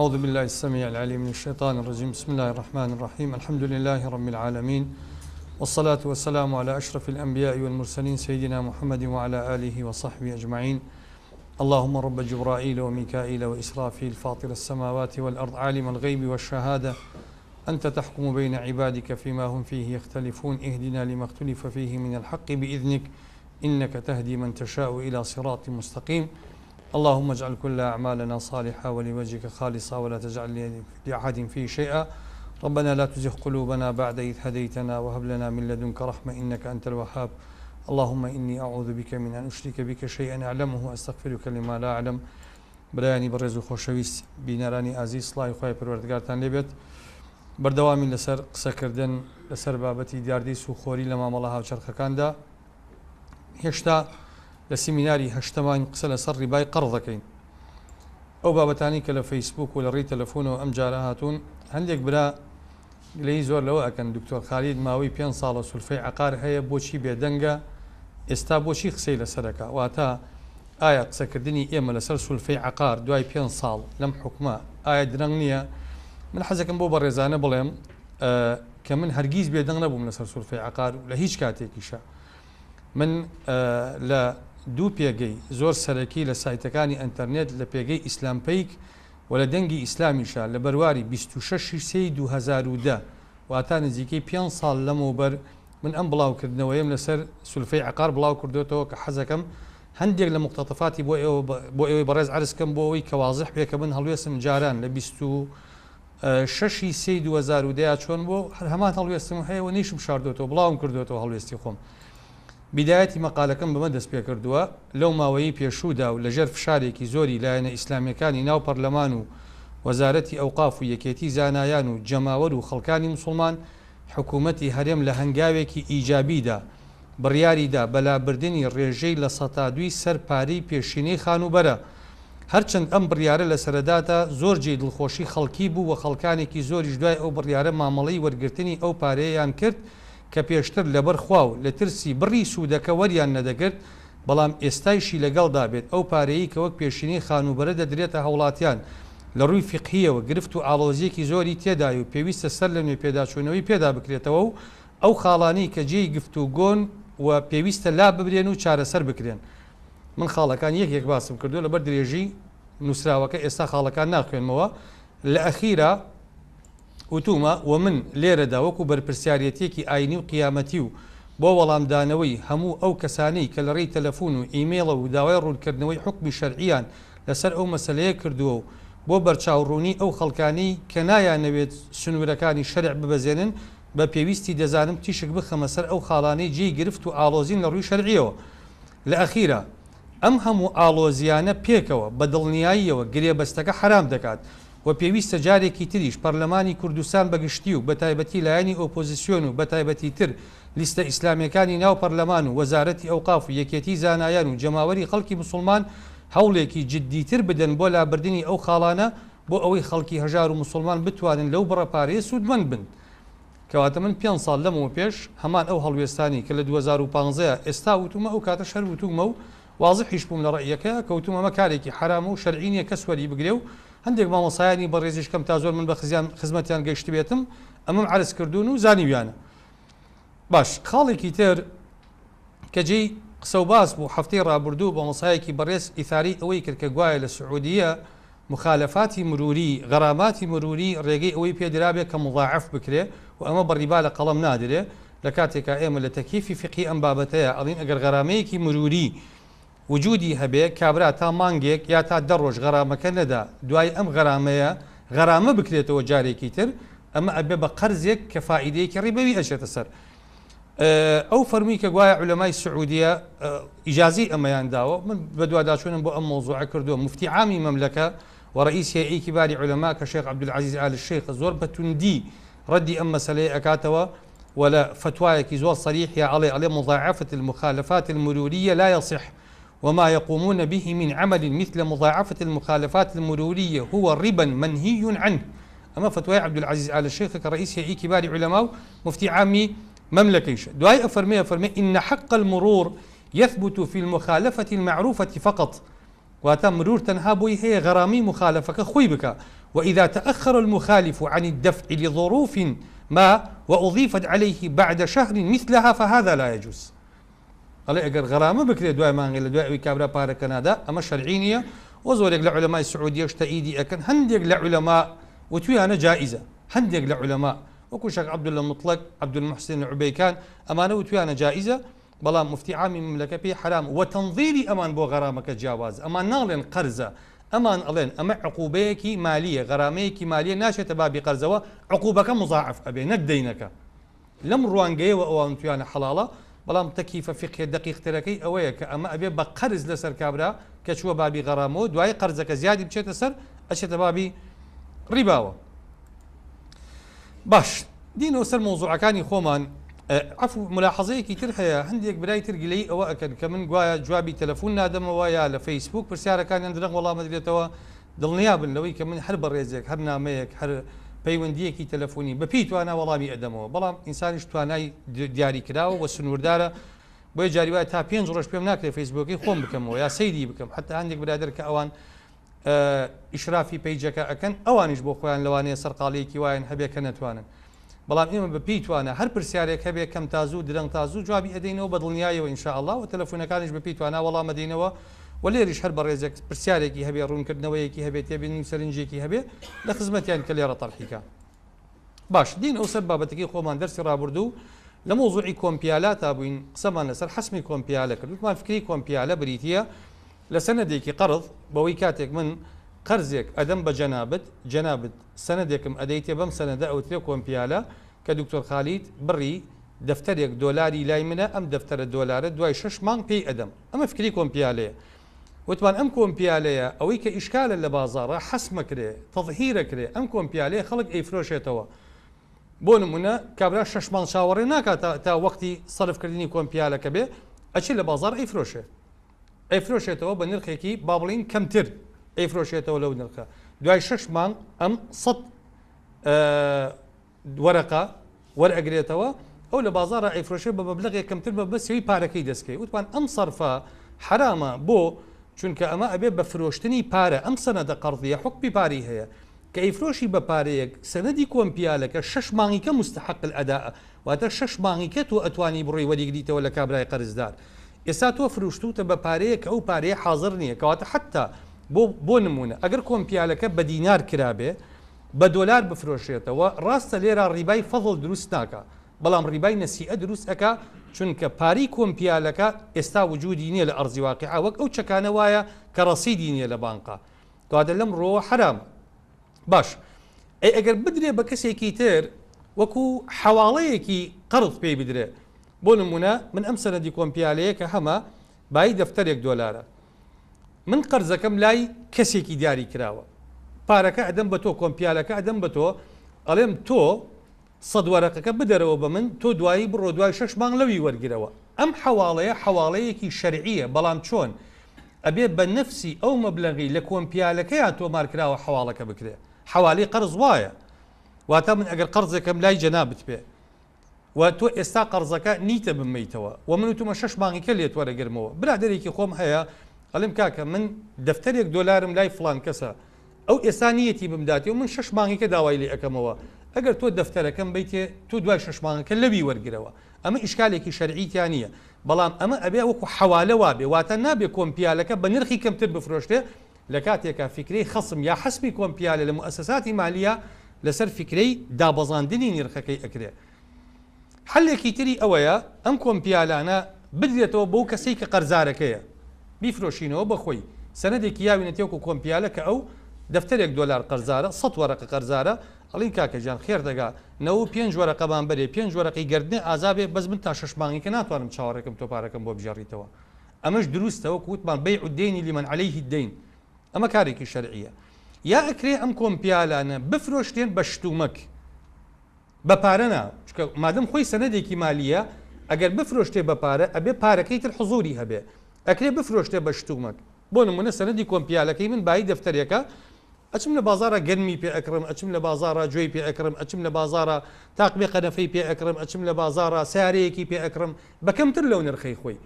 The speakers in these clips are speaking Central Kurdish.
أعوذ بالله السميع العليم من الشيطان الرجيم بسم الله الرحمن الرحيم الحمد لله رب العالمين والصلاة والسلام على أشرف الأنبياء والمرسلين سيدنا محمد وعلى آله وصحبه أجمعين اللهم رب جبرائيل وميكائيل وإسرافيل فاطر السماوات والأرض عالم الغيب والشهادة أنت تحكم بين عبادك فيما هم فيه يختلفون اهدنا لما اختلف فيه من الحق بإذنك إنك تهدي من تشاء إلى صراط مستقيم اللهم اجعل كل أعمالنا صالحة ولوجهك خالصة ولا تجعل لأحد فيه شيئا ربنا لا تزغ قلوبنا بعد إذ هديتنا وهب لنا من لدنك رحمة إنك أنت الوهاب اللهم إني أعوذ بك من أن أشرك بك شيئا أعلمه وأستغفرك لما لا أعلم برایانی بەڕێز و خۆشەویست بینەرانی ئازیز سڵاوی خوای پەروەردگارتان لێبێت بەردەوامین لەسەر قسەکردن لەسەر بابەتی دیاردەی سوخۆری لە مامەڵە هاوچەرخەکاندا هێشتا لە سیمیناری هەشتەمان قسە لەسەر ڕیبای قەرض دەکەین. ئەو بابەتانەی کە لە فەیسبووک و لە ڕێی تەلەفۆنەوە ئەم جارە هاتوون، هەندێک برا گلەیی زۆر لەوە ئەکەن دکتۆر خالید ماوەی پێنج ساڵە سولفەی عەقار هەیە بۆچی بێدەنگە ئێستا بۆچی قسەی لەسەر ئەکا؟ واتە ئایا قسەکردنی ئێمە لەسەر سولفەی عەقار دوای پێنج ساڵ لەم حوکمە ئایا درەنگ نییە؟ من حەزەکەم بەو بەڕێزانە بڵێم کە من هەرگیز بێدەنگ نەبووم لەسەر سولفەی عەقار و لە هیچ کاتێکیشا من لە دوو پێگەی زۆر سەرەکی لە سایتەکانی ئەنتەرنێت لە پێگەی ئیسلام پەیک و لە دەنگی ئیسلامیشا لە بەرواری 26 ی سێی 2010 واتا نزیکەی پێنج ساڵ لەمەوبەر من ئەم بڵاوکردنەوەیەم لەسەر سولفەی عەقار بڵاو کردۆتەوە کە حەزەکەم هەندێک لە مقتەتەفاتی بۆ ئێوە بۆ ئێوەی بەڕێز عەرز کەم بۆ ئەوەی کە وازح بێ کە من هەڵوێستم جاران لە 26 ی سێی 2010 چۆن بووە و هەر هەمان هەڵوێستم هەیە و نەیشم شاردۆتەوە بڵاوم کردۆتەوە هەڵوێستی خۆم. بیدایەتی مەقالەکەم بەمە دەست پێکردووە، لەو ماوەیەی پێشوودا و لەژێر فشارێکی زۆری لایەنە ئیسلامیەکانی ناو پەرلەمان و وەزارەتی ئەوقاف و یەکێتی زانایان و جەماوەر و خەڵکانی موسڵمان حکوومەتی هەرێم لە هەنگاوێکی ئیجابیدا بڕیاری دا بە لابردنی ڕێژەی لە سەتا دووی سەر پارەی پێشینەی خانووبەرە. هەرچەند ئەم بڕیارە لە سەرەداتا زۆر جێی دڵخۆشی خەڵکی بوو و خەڵکانێکی زۆریش دوای ئەو بڕیارە مامەڵەی وەرگرتنی ئەو پارەیەیان کرد کە پێشتر لەبەر خوا و لە ترسی بڕی سوودەکە وەریان نەدەگرت، بەڵام ئێستایشی لەگەڵدا بێت ئەو پارەیەی کە وەک پێشینەی خانووبەرە دەدرێتە هاوڵاتیان لە ڕووی فیقهییەوە گرفت و ئاڵۆزییەکی زۆری تێدایە و پێویستە سەر لە نوێ پێداچوونەوەی پێدا بکرێتەوە و ئەو خاڵانەی کە جێی گفتوگۆن و پێویستە لاببرێن و چارەسەر بکرێن. من خاڵەکان یەک یەک باسم کردووە لەبەر درێژی نووسراوەکە ئێستا خاڵەکان ناخوێنمەوە لە ئەخیرا وتومە وە من لێرەدا وەکو بەرپرسیارێتیەکی ئاینی و قیامەتی و بۆ وەڵامدانەوەی هەموو ئەو کەسانەی کە لە ڕێی تەلەفون و ئیمەیڵەوە و داوای ڕوونکردنەوەی حوکمی شەرعیان لەسەر ئەو مەسەلەیە کردووە و بۆ بەرچاوڕوونی ئەو خەڵکانەی کە نایانەوێت سنوورەکانی شەرع ببەزێنن بە پێویستی دەزانم تیشک بخەمە سەر ئەو خاڵانەی جێی گرفت و ئاڵۆزین لە ڕووی شەرعیەوە. لە ئەخیرا، ئەم هەموو ئاڵۆزییانە پێکەوە، بە دڵنیاییەوە گرێبەستەکە حەرام دەکات و پێویستە جارێکی تریش پەرلەمانی کوردستان بە گشتی و بەتایبەتی لایەنی ئۆپۆزیسیۆن و بەتایبەتیتر لیستە ئیسلامیەکانی ناو پەرلەمان و وەزارەتی ئەوقاف و یەکێتی زانایان و جەماوەری خەڵکی موسڵمان هەوڵێکی جدیتر بدەن بۆ لابردنی ئەو خاڵانە بۆ ئەوەی خەڵکی هەژار و موسڵمان بتوانن لەو بڕە پارەیە سوودمەند بن. کەواتە من پێنج ساڵ لەمەوە پێش هەمان ئەو هەڵوێستانەی کە لە 2015 ئێستا وتومە ئەو کاتەش هەر وتومە و وازحیش بووم لە ڕەئیەکەیا کە وتوم ئەمە کارێکی حەرامە و شەرعی نیە کەس وەری بگرێ و هەندێک مامۆسایانی بەڕێزیش کەم تا زۆر من بە خزیان خزمەتیان گەیشتبێتم ئەمەم عەرز کردوون و زانیویانە. باش خاڵێکی تر کە جێی قسە و باس بوو هەفتەی ڕابردوو مامۆسایەکی بەڕێز ئیثارەی ئەوەی کرد کە گوایە لە سعودیە مخالفاتی مروری، غراماتی مروری، ڕێگەی ئەوەی پێ درابێ کە مضاعف بکرێ و ئەمە بە ڕیبا لە قەڵەم نادرێ، لە کاتێکا ئێمە لە تەکیفی فیقهی ئەم بابەتەیا ئەڵێین ئەگەر غەرامەیەکی مروری وجودی هەبێ کابرا تا مانگێک یا تا دە ڕۆژ غەرامەکە نەدا دوای ئەم غەرامەیە غەرامە بکرێتەوە جارێکی تر ئەمە ئەبێ بە قەرزێک کە فائیدەیەکی ڕیبەوی ئەچێتە سەر. ئەو فەرمووی کە گوایە عولەمای سعودیە ئیجازەی ئەمەیان داوە، من بەدواداچوونم بۆ ئەم مەوزوعە کردووە، موفتی عامی مەملەکە و ڕەئیس هەیئەی کیباری عولەما کە شێخ عەبدولعەزیز ئال شێخ زۆر بە توندی ڕەدی ئەم مەسەلەیە ئەکاتەوە و لە فەتوایەکی زۆر صریح یا ئەڵێ ئەڵێ مضاعفة المخالفات المروریە لا يصح وما يقومون به من عمل مثل مضاعفة المخالفات المروریە هو ربا منهی عنه ئەمە فەتوای عەبدولعەزیز ئال شێخە کە ڕەئیسی هەیئەی کیباری عولەما و موفتی عامی مەملەکەیشە. دوای ئەفەرمێ ئەفەرمێ ان حق المرور یثبت فی المخالفە المعروفە فقط واتە مرور تەنها بۆی هەیە غەرامەی موخالەفەکە خۆی بکا. وإذا تأخر المخالف عن الدفع لظروف ما وأضيفت عليه بعد شهر مثلها فهذا لا يجوز. ئەڵێ ئەگەر غەرامە بکرێت دوای مانگێ لە دوای ئەوی کابرا پارەکە نادا ئەمە شەرعی نییە و زۆرێک لە عولەمای سعودیەش تەئیدی ئەکەن هەندێک لە عولەما وتویانە جائیزە هەندێک لە عولەما وەکو شێخ عەبدوللە موتڵەگ عەبدولموحسین عوبەیکان ئەمانە وتویانە جائیزە بەڵام موفتی عامی مەملەکە پێی حەرام وە تەنزیری ئەمان بۆ غەرامەکە جیاوازە ئەمان ناڵێن قەرزە ئەمان ئەڵێن ئەمە عقوبەیەکی مالیە غەرامەیەکی مالیە ناچێتە بابی قەرزەوە عقوبەکە مزاعف ئەبێ نەک دەینەکە لەم ڕوانگەیەوە ئەوان وتویانە حەڵاڵە، بەڵام تەکیفە فیقهیە دەقیقترەکەی ئەوەیە کە ئەمە ئەبێ بە قەرز لەسەر کابرا کە چووە بابی غەرامەوە دوایی قەرزەکە زیادی بچێتە سەر ئەچێتە بابی ڕیباوە. باش دینەوە سەر مەوزوعەکانی خۆمان عەفو ملاحەزەیەکی تر هەیە هەندێک برای تر گلەیی ئەوە ئەکەن کە من گوایە جوابی تەلەفون نادەمەوە یا لە فەیسبوک پرسیارەکانیان درەنگ وەڵام ئەدرێتەوە دڵنیابن لەوەی کە من هەر بەڕێزێک، هەر نامەیەک، هەر پەیوەندییەکی تەلەفونی بە پێی توانا وەڵامی ئەدەمەوە، بەڵام ئینسانیش توانای دیاری کراوە و سنووردارە، بۆیە جاری وایە تا پێنج ڕۆژ پێم ناکرێت فەیسبووکەی خۆم بکەمەوە یا سەیری بکەم، حەتا هەندێک برادەر کە ئەوان ئیشرافی پەیجەکە ئەکەن ئەوانیش بۆ خۆیان لەوانەیە سەرقاڵییەکی وایان هەبێ کە نەتوانن. بەڵام ئێمە بە پێی توانا هەر پرسیارێک هەبێ کەم تا زوو درەنگ تا زوو جوابی ئەدەینەوە بە دڵنیایەوە ان شاء اللە وە تەلەفونەکانیش بە پێی توانا وەڵام ئەدەینەوە وە لێریش هەر بەڕێزێک پرسیارێکی هەبێ ڕوونکردنەوەیەکی هەبێ تێبینی و سەرنجێکی هەبێ لە خزمەتیان کە لێرە تەرحی کا. باش دێین ئەو سەر بابەتەکەی خۆمان دەرسی ڕابردوو لە مەوزوعی کۆمپیالاتا بووین قسەمان لەسەر حەسمی کۆمپیالە کرد وتمان فکری کۆمپیالە بریتییە لە سەنەدێکی قەرض بەوەی کاتێک من قەرزێک ئەدەم بە جەنابت جەنابت سەنەدێکم ئەدەیتێ بەم سەنەدە ئەوترێ کۆمپیالە کە دکتۆر خالید بڕی دەفتەرێک دۆلاری لای منە ئەم دەفتەرە دۆلارە دوای شەش مانگ پێی ئەدەم ئەمە فکری کۆمپیالەیە وتمان ئەم کۆمپیالەیە ئەوەی کە ئیشکالە لە بازاڕا حەسمەکرێ تەزهیرەکرێ ئەم کۆمپیالەیە خەڵک ئەیفرۆشێتەوە بۆ نمونە کابرا شەش مانگ چاوەڕێ ناکا تا وەختی سەرف کردنی کۆمپیالەکە بێ ئەچێ لە بازاڕ ئەیفرۆشێ ئەیفرۆشێتەوە بە نرخێکی با بڵێین کەمتر ئەیفرۆشێتەوە لەو نرخە دوای شەش مانگ ئەم سەد وەرەقە وەرئەگرێتەوە ئەو لە بازاڕا ئەیفرۆشێ بە مەبلەغێک کەمتر بە بەسەوی پارەکەی دەستکەوێ وتمان ئەم سەرفە حەرامە بۆ چونکە ئەمە ئەبێ بە فرۆشتنی پارە ئەم سەنەدە قەرزیە حوکمی پارەی هەیە کە ئەیفرۆشی بە پارەیەک سەنەدی کۆمپیالەکە شەش مانگیکە مستحق الاداء واتە شەش مانگیکە تۆ ئەتوانی بڕۆی وەریگریتەوە لە کابرای قەرزدار ئێستا تۆ فروشتوتە بە پارەیەک کە ئەو پارەیە حازر نیە کەواتە حەتا بۆ بۆ نمونە ئەگەر کۆمپیالەکە بە دینار کرابێ بە دۆلار بفرۆشرێتەوە ڕاستە لێرە ڕیبای فەزڵ دروست ناکا بەڵام ڕیبای نەسیئە دروست ئەکا چونکە پارەی کۆمپیالەکە ئێستا وجودی نیە لە ئەرزی واقیعا وەک ئەو چەکانە وایە کە ڕەسیدی نیە لە بانقا کەواتە لەم ڕوەوە حەرامە باش ئەی ئەگەر بدرێ بە کەسێکی تر وەکو حەواڵەیەکی قەرز پێی بدرێ بۆ نمونە من ئەم سەنەدی کۆمپیالەیە کە هەمە بایی دەفتەرێک دۆلارە من قەرزەکەم لای کەسێکی دیاری کراوە پارەکە ئەدەم بە تۆ کۆمپیالەکە ئەدەم بە تۆ ئەڵێم تۆ سەد وەرەقەکە بدەرەوە بە من تۆ دوایی بڕۆ دوای شەش مانگ لەوی وەرگرەوە ئەم حەواڵەیە حەواڵەیەکی شەرعیە بەڵام چۆن ئەبێ بە نەفسی ئەو مەبلەغی لە کۆمپیالەکەیا تۆمار کراوە حەواڵەکە بکرێ حەوالەی قەرز وایە واتە من ئەگەر قەرزێکم لای جەنابت بێ و تۆ ئێستا قەرزەکە نیتە بمەیتەوە و من وتومە شەش مانگیکە لێت وەرەگرمەوە برادەرێکی خۆم هەیە ئەڵێم کاکە من دەفتەرێک دۆلارم لای فڵان کەسە ئەو ئێستا نیەتی بمداتێ و من شەش مانگیکە داوای لێ ئەکەمەوە ئەگەر تۆ دەفتەرەکەم بەیتێ تۆ دوای شەش مانگەکە لەوی وەرگرەوە ئەمە ئیشکالێکی شەرعی تیا نییە بەڵام ئەمە ئەبێ وەکو حەوالە وابێ واتە نابێ کۆمپیالەکە بە نرخی کەمتر بفرۆشرێ لە کاتێکا فیکرەی خەسم یا حەسمی کۆمپیالە لە موئەسەساتی مالیە لەسەر فیکرەی دابەزاندنی نرخەکەی ئەکرێ. حەلێکی تری ئەوەیە ئەم کۆمپیالانە بدرێتەوە بەو کەسەی کە قەرزارەکەیە بیفرۆشینەوە بە خۆی سەنەدێکی یاوینەتێ وەکو کۆمپیالە کە ئەو دەفتەرێک دۆلار قەرزارە سەت وەرەقە قەرزارە ئەڵین کاکە گیان خێر دەگا 95 وەرەقەمان بەرێ پێنج وەرەقەی گەردنێ ئازا بێ بەس من تا شەش مانگیکە ناتوانم چاوەڕێکەم تۆ پارەکەم بۆ بگێڕیتەوە ئەمەش دروستە وەکو وتمان بەیع الدین لمن علیه الدین ئەمە کارێکی شەرعیە یا ئەکرێ ئەم کۆمپیالانە بفرۆشرێن بە شتومەک بە پارە نا چونکە مادەم خۆی سەنەدێکی مالیە ئەگەر بفرۆشتێ بە پارە ئەبێ پارەکەی تر حزوری هەبێ ئەکرێ بفرۆشتێ بە شتومەک بۆ نمونە سەنەدی کۆمپیالەکەی من بایی دەفتەرێکە ئەچم لە بازاڕا گەنمی پێ ئەکڕم ئەچم لە بازاڕا جۆی پێ ئەکڕم ئەچم لە بازاڕا تاقمێ قەنەفەی پێ ئەکڕم ئەچم لە بازاڕا سەیارەیەکی پێ ئەکڕم بە کەمتر لەو نرخەی خۆی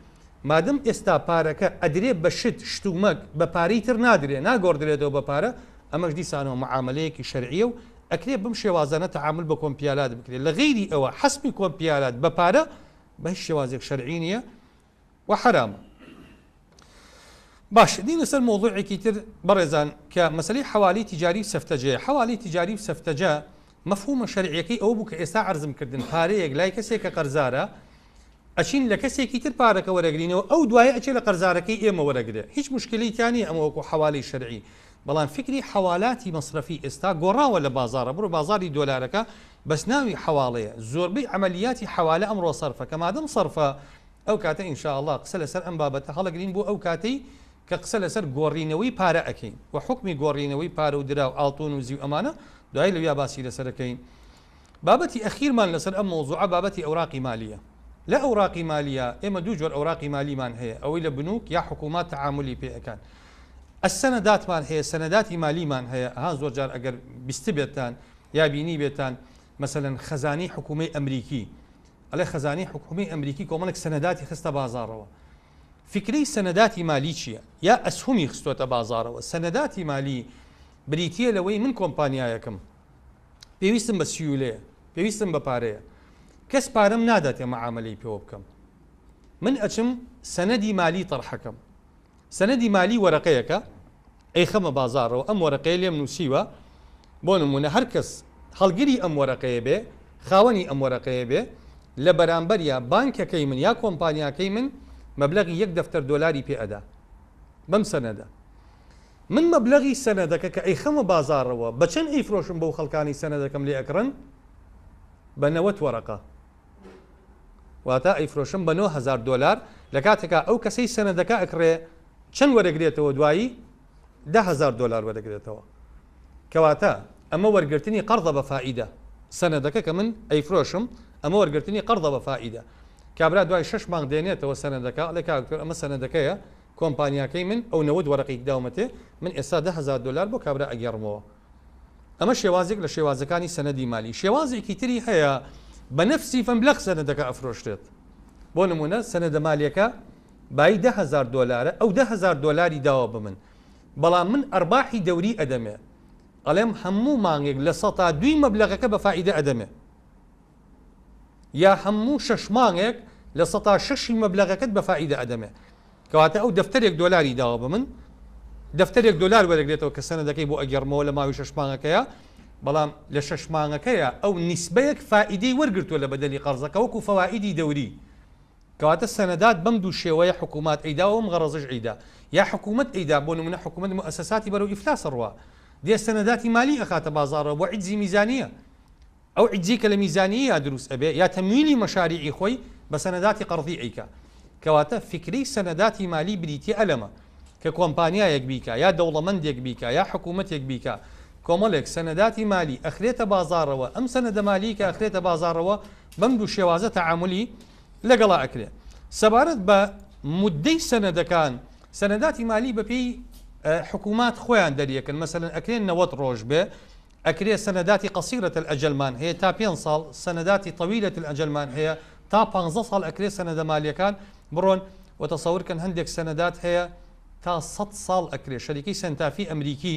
مادەم ئێستا پارەکە ئەدرێ بە شت شتومەک بە پارەی تر نادرێ ناگۆڕدرێتەوە بە پارە. ئەمەش دیسانەوە معامەلەیەکی شەرعیە و ئەکرێ بەم شێوازانە تەعامول بە کۆمپیالات بکرێت لە غەیری ئەوە حەسمی کۆمپیالات بە پارە بە هیچ شێوازێک شەرعی نییە و حەرامە. باش دینە سەر مەوزوعێکی تر بەڕێزان کە مەسەلەی حەوالی تیجاری و سەفتەجەیە حەوالی تیجاری و سەفتەجە مەفهومە شەرعیەکەی ئەوە بوو کە ئێستا عەرزم کردن پارەیەک لای کەسێک کە قەرزارە ئەچین لە کەسێکی تر پارەکە وەرەگرینەوە ئەو دوایە ئەچێ لە قەرزارەکەی ئێمە وەرەگرێ هیچ مشکلەی تیا نییە ئەمە وەکو حەوالی شەرعی بەڵام فکری حەوالاتی مەسرەفی ئێستا گۆڕاوە لە بازاڕە بڕۆ بازاڕی دۆلارەکە بەس ناوی حەواڵەیە زۆربەی عەمەلیاتی حەوالە ئەمڕۆ سەرفە کە مادەم سەرفە ئەو کاتە ان شاء اللە قسە لەسەر ئەم بابەتە هەڵەگرین بۆ ئەو کاتەی کە قسە لەسەر گۆڕینەوەی پارە ئەکەین و حوکمی گۆڕینەوەی پارە و دراو ئاڵتون و زیو ئەمانە دوایی لەویا باسی لەسەر ئەکەین. بابەتی ئەخیرمان لەسەر ئەم مەوزوعە بابەتی ئەوراقی مالیە. لە ئەوراقی مالیە ئێمە دوو جۆر ئەوراقی مالیمان هەیە ئەوەی لە بنوک یا حکومات تەعامولی پێ ئەکەن. السنداتمان هەیە سەنەداتی مالیمان هەیە ئەها زۆر جار ئەگەر بیستبێتتان یا بینیبێتان مەسەلەن خەزانەی حکومەی ئەمریکی ئەڵێ خەزانەی حکومی ئەمریکی کۆمەڵێک سەنەداتی خستە بازاڕەوە. فیکرەی سەنەداتی مالی چییە؟ یا ئەسهومی خستۆتە بازاڕەوە. سەنەداتی مالی بریتییە لەوەی من کۆمپانیایەکم پێویستم بە سیولەیە، پێویستم بە پارەیە، کەس پارەم ناداتێ مەعامەلەی پێوە بکەم. من ئەچم سەنەدی مالی تەرحەکەم. سەنەدی مالی وەرەقەیەکە ئەیخەمە بازاڕەوە ئەم وەرەقەیە لێم نووسیوە بۆ نموونە هەر کەس هەڵگری ئەم وەرەقەیە بێ خاوەنی ئەم وەرەقەیە بێ لە بەرامبەریا بانکەکەی من یا کۆمپانیاکەی من مەبلەغی یەک دەفتەر دۆلاری پێ ئەدا بەم سەنەدە من مەبلەغی سەنەدەکە کە ئەیخەمە بازاڕەوە بە چەند ئەیفرۆشم بەو خەڵکانی سەنەدەکەم لێ ئەکڕن بە 90 وەرەقە واتە ئەیفرۆشم بە 9000 دۆلار لە کاتێکا ئەو کەسەی سەنەدەکە ئەکڕێ چەند وەرەگرێتەوە دوایی 10000 دۆلار وەرەگرێتەوە کەواتە ئەمە وەرگرتنی قەرزە بە فائیدە سەنەدەکە کە من ئەیفرۆشم ئەمە وەرگرتنی قەرزە بە فائیدە کابرا دوای شەش مانگ دێنێتەوە سەنەدەکە ئەڵێ کاک دکتۆر ئەمە سەنەدەکەیە کۆمپانیاکەی من ئەو 90 وەرەقەی داومەتێ من ئێستا 10000 دۆلار بۆ کابرا ئەگێڕمەوە ئەمە شێوازێک لە شێوازەکانی سەنەدی مالی. شێوازێکی تری هەیە بە نەفسی مەبلەغ سەنەدەکە ئەفرۆشرێت. بۆ نموونە سەنەدە مالیەکە بایی 10,000 دۆلارە، ئەو 10,000 دۆلاری داوە بە من، بەڵام من ئەرباحی دەوری ئەدەمێ، ئەڵێم هەموو مانگێک لە سەتا دووی مەبلەغەکە بە فائیدە ئەدەمێ. یا هەموو شەش مانگێک لە سەتا شەشی مەبلەغەکەت بە فائیدە ئەدەمێ. کەواتە ئەو دەفتەرێک دۆلاری داوە بە من، دەفتەرێک دۆلار وەرەگرێتەوە کە سەنەدەکەی بۆ ئەگێڕمەوە لە ماوەی شەش مانگەکەیا، بەڵام لە شەش مانگەکەیا ئەو نیسبەیەک فائیدەی وەرگرتووە لە بەدەلی قەرزەکە وەکو فەوائیدی دەوری. کەواتە سەنەدات بەم دوو شێوەیە حکوومات ئەیدا و ئەم غەڕەزەش ئەیدا. یا حکوومەت ئەیدا، بۆ نموونە حکوومەت موئەسەساتی بەرەو ئیفلاس ئەڕوا، دێ سەنەداتی مالی ئەخاتە بازاڕەوە بۆ عجزی میزانیە. ئەو عجزەی کە لە میزانیەیا دروست ئەبێ یا تەمویلی مەشاریعی خۆی بە سەنەداتی قەرزی ئەیکا. کەواتە فیکرەی سەنەداتی مالی بریتیە لەمە کە کۆمپانیایەک بیکا یا دەوڵەمەندێک بیکا یا حکومەتێک بیکا کۆمەڵێک سەنەداتی مالی ئەخرێتە بازاڕەوە ئەم سەنەدە مالیەی کە ئەخرێتە بازاڕەوە بەم دوو شێوازە تەعامولی لەگەڵا ئەکرێ. سەبارەت بە موددەی سەنەدەکان سەنەداتی مالی بەپێی حکومات خۆیان دەریەکەن مەسەلەن ئەکرێ 90 ڕۆژ بێ ئەکرێ سەنەداتی قصیرە الاجل مان هەیە تا پێنج ساڵ، سەنەداتی طویلە الاجل مان هەیە تا پانزە ساڵ ئەکرێ سەنەدە مالیەکان بڕۆن و تەسەور کەن هەندێک سەنەدات هەیە تا سەد ساڵ ئەکرێ شەریکەی سەنتافی ئەمریکی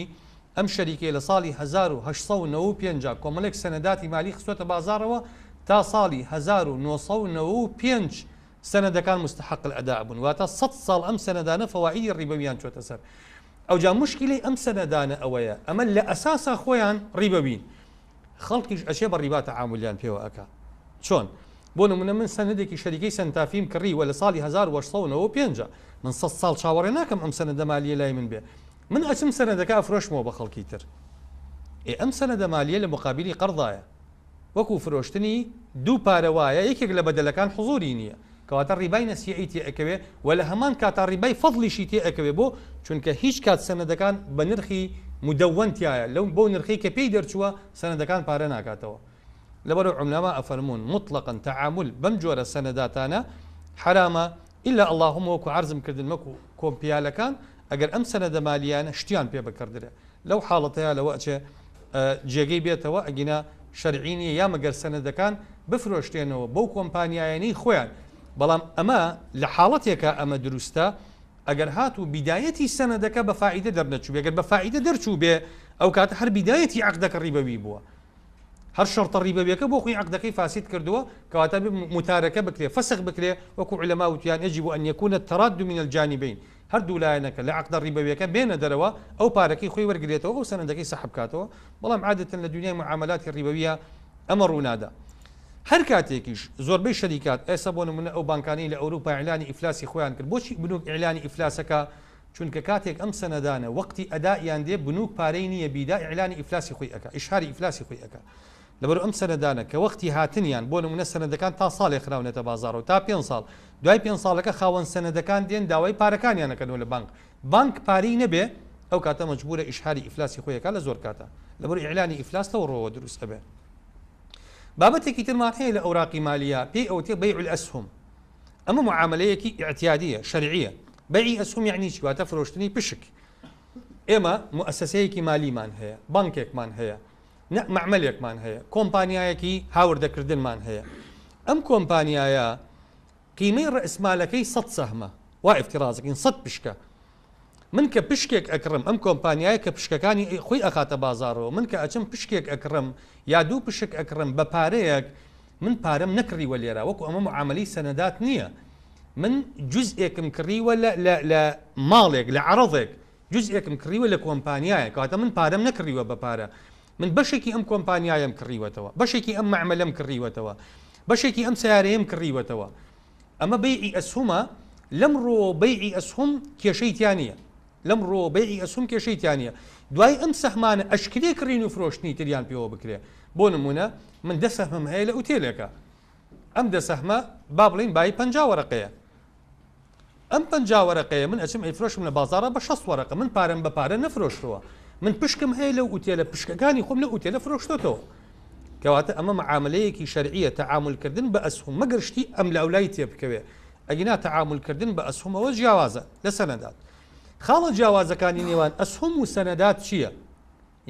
ئەم شەریکەیە لە ساڵی 1895 کۆمەڵێک سەنەداتی مالی خستۆتە بازاڕەوە تا ساڵی 1995 سەنەدەکان مستحق الاداء بوون واتە سەد ساڵ ئەم سەنەدانە فەوائیدی ڕیبەویان چۆتە سەر ئەوجا موشکیلەی ئەم سەنەدانە ئەوەیە ئەمە لە ئەساسا خۆیان ڕیبەوین خەڵکیش ئەچێ بە ڕیبا تەعامولیان پێوە ئەکا چۆن؟ بۆ نمونە من سەنەدێکی شەریکەی سەنتافیم کڕیوە لە ساڵی 1895 من سەد ساڵ چاوەڕێ ناکەم ئەم سەنەدە مالیە لای من بێ من ئەچم سەنەدەکە ئەفرۆشمەوە بە خەڵکی تر ئێ ئەم سەنەدە مالیە لە مقابلی قەرزایە وەکو فرۆشتنی دوو پارە وایە یەکێک لە بەدەلەکان حزوری نیە کەواتە ڕیبای نەسیەی تێ ئەکەوێ وە لە هەمان کاتا ڕیبای فەزڵیشی تێ ئەکەوێ بۆ؟ چونکە هیچ کات سەنەدەکان بە نرخی مدەوەن تیایە لەو بەو نرخەی کە پێی دەرچووە سەنەدەکان پارە ناکاتەوە لەبەرئەوە عولەما ئەفەرموون موتڵەقەن تەعامول بەم جۆرە سەنەداتانە حەرامە ئیلا اللهم وەکو عەرزم کردن وەکو کۆمپیالەکان ئەگەر ئەم سەنەدە مالیانە شتیان پێ بکڕدرێ لەو حاڵەتەیا لەوە ئەچێ جێگەی بێتەوە ئەگینا شەرعی نیە یا مەگەر سەنەدەکان بفرۆشرێنەوە بەو کۆمپانیایانەی خۆیان بەڵام ئەمە لە حاڵەتێکا ئەمە دروستە. ئەگەر هاتوو بیدایەتی سەنەدەکە بە فائیدە دەرنەچووبێ، گەر بە فائیدە دەرچووبێ ئەو کاتە هەر بیدایەتی عەقدەکە ڕیبەوی بووە. هەر شەرتە ڕیبەویەکە بۆ خۆی عەقدەکەی فاسد کردووە، کەواتە بێ موتارەکە بکرێ، فەسخ بکرێ، وەکو عولەما وتویان یجب ان یکون التراد من الجانبین، هەردوو لایەنەکە لە عەقدە ڕیبەویەکە بێنە دەرەوە، ئەو پارەکەی خۆی وەرگرێتەوە، ئەو سەنەدەکەی سەحب کاتەوە، بەڵام عادەتەن لە دونیای موعامەلاتی ڕیبەویە ئەمە ڕوونادا. هەر کاتێکیش زۆربەی شەریکات، ئێستا بۆ نمونە ئەو بانکانەی لە ئەوروپا ئیعلانی ئیفلاسی خۆیان کرد، بۆچی بنوک ئیعلانی ئیفلاسەکا؟ چونکە کاتێک ئەم سەنەدانە وەقتی ئەدائیان دێ بنوک پارەی نیە بیدا ئیعلانی ئیفلاسی خۆی ئەکا، ئیشهاری ئیفلاسی خۆی ئەکا. لەبەر ئەم سەنەدانە کە وەختی هاتنیان، بۆ نمونە سەنەدەکان تا ساڵێ خراونەتە بازاڕەوە تا پێنج ساڵ، دوای پێنج ساڵەکە خاوەن سەنەدەکان دێن داوای پارەکانیان ئەکەنەوە لە بانک، بانک پارەی نەبێ ئەو کاتە مەجبورە ئیشهاری ئیفلاسی خۆی ئەکا لە زۆر کاتا. لەبەر ئیعلانی ئیفلاس لەو ڕوەوە دروست ئەبێ. بابەتێکی ترمان هەیە لە ئەوراقی مالیە پێی ئەوتێ بەیع الاسهم. ئەمە معامەلەیەکی ئیعتیادیە، شەرعیە. بەیعی ئەسهم یەعنی چی؟ واتە فرۆشتنی پشک. ئێمە موئەسەسەیەکی مالیمان هەیە، بانکێکمان هەیە، نە مەعمەلێکمان هەیە، کۆمپانیایەکی هاوردەکردنمان هەیە. ئەم کۆمپانیایە قیمەی ڕەئسمالەکەی سەد سەهمە، وا ئیفتیڕازەکەین سەد پشکە. من کە پشکێک ئەکڕم، ئەم کۆمپانیایە کە پشکەکانی خۆی ئەخاتە بازاڕەوە، من کە ئەچم پشکێک ئەکڕم یا دوو پشک ئەکڕم بە پارەیەک، من پارەم نەکڕیوە لێرە، وەکو ئەمە معامەلەی سەنەدات نییە، من جوزئێکم کڕیوە لە لە لە ماڵێک، لە عەڕەضێک، جوزئێکم کڕیوە لە کۆمپانیایەک، کەواتە من پارەم نەکڕیوە بە پارە، من بەشێکی ئەم کۆمپانیایەم کڕیوەتەوە، بەشێکی ئەم مەعمەلەم کڕیوەتەوە، بەشێکی ئەم سەیارەیەم کڕیوەتەوە. ئەمە بەیعی ئەسهومە، لەم ڕووەوە بەیعی ئەسهوم کێشەی تیا نییە، لەم ڕووەوە بەیعی ئەسهوم کێشەی تیا نییە، دوای ئەم سەهمانە ئەشکرێ کڕین و فرۆشتنی تریان پێوە بکرێ، بۆ نموونە من دە سەهمم هەیە لە ئوتێلێکا، ئەم دە سەهمە با بڵێین بایی 50 وەرەقەیە، ئەم 50 وەرەقەیە من ئەچم ئەیفرۆشم لە بازاڕا بە 60 وەرەقە، من پارەم بە پارە نەفرۆشتووە، من پشکم هەیە لەو ئوتێلە، پشکەکانی خۆم لەو ئوتێلە فرۆشتۆتەوە. کەواتە ئەمە معامەلەیەکی شەرعیە تەعامول کردن بە ئەسهوم مەگەر شتی ئەملاولای تێ بکەوێ ئەگینا تەعامول کردن بە ئەسهومەوە جیاوازە لە سەنەدات. خاڵە جیاوازەکانی نێوان ئەسهوم و سەنەدات چییە؟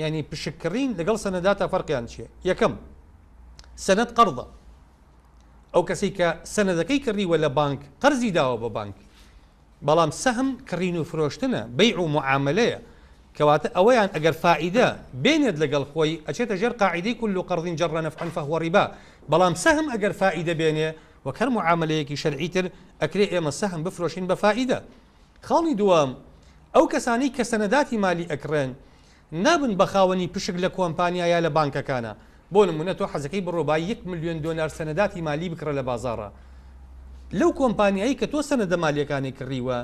یعنی پشک کڕین لەگەڵ سەنەداتا فەرقیان چییە؟ یەکەم سەنەد قەرضە ئەو کەسەی کە سەنەدەکەی کڕیوە لە بانک قەرزی داوە بە بانک بەڵام سەهم کڕین و فرۆشتنە، بەیع و موعامەلەیە، کەواتە ئەوەیان ئەگەر فائیدە بێنێت لەگەڵ خۆی ئەچێتە ژێر قاعیدەی کل قرض جر نفعا فهو ربا، بەڵام سەهم ئەگەر فائیدە بێنێ وەک هەر موعامەلەیەکی شەرعی تر ئەکرێ ئێمە سەهم بفرۆشین بە فائیدە. خاڵی دووەم، ئەو کەسانەی کە سەنەداتی مالی ئەکڕێن نابن بە خاوەنی پشک لە کۆمپانیا یا لە بانکەکانا. بۆ نموونە تۆ حەزەکەی بڕۆ با یەک ملیۆن دۆلار سەنەداتی مالی بکڕە لە بازاڕا. لەو کۆمپانیایەی کە تۆ سەنەدە مالیەکانی کڕیوە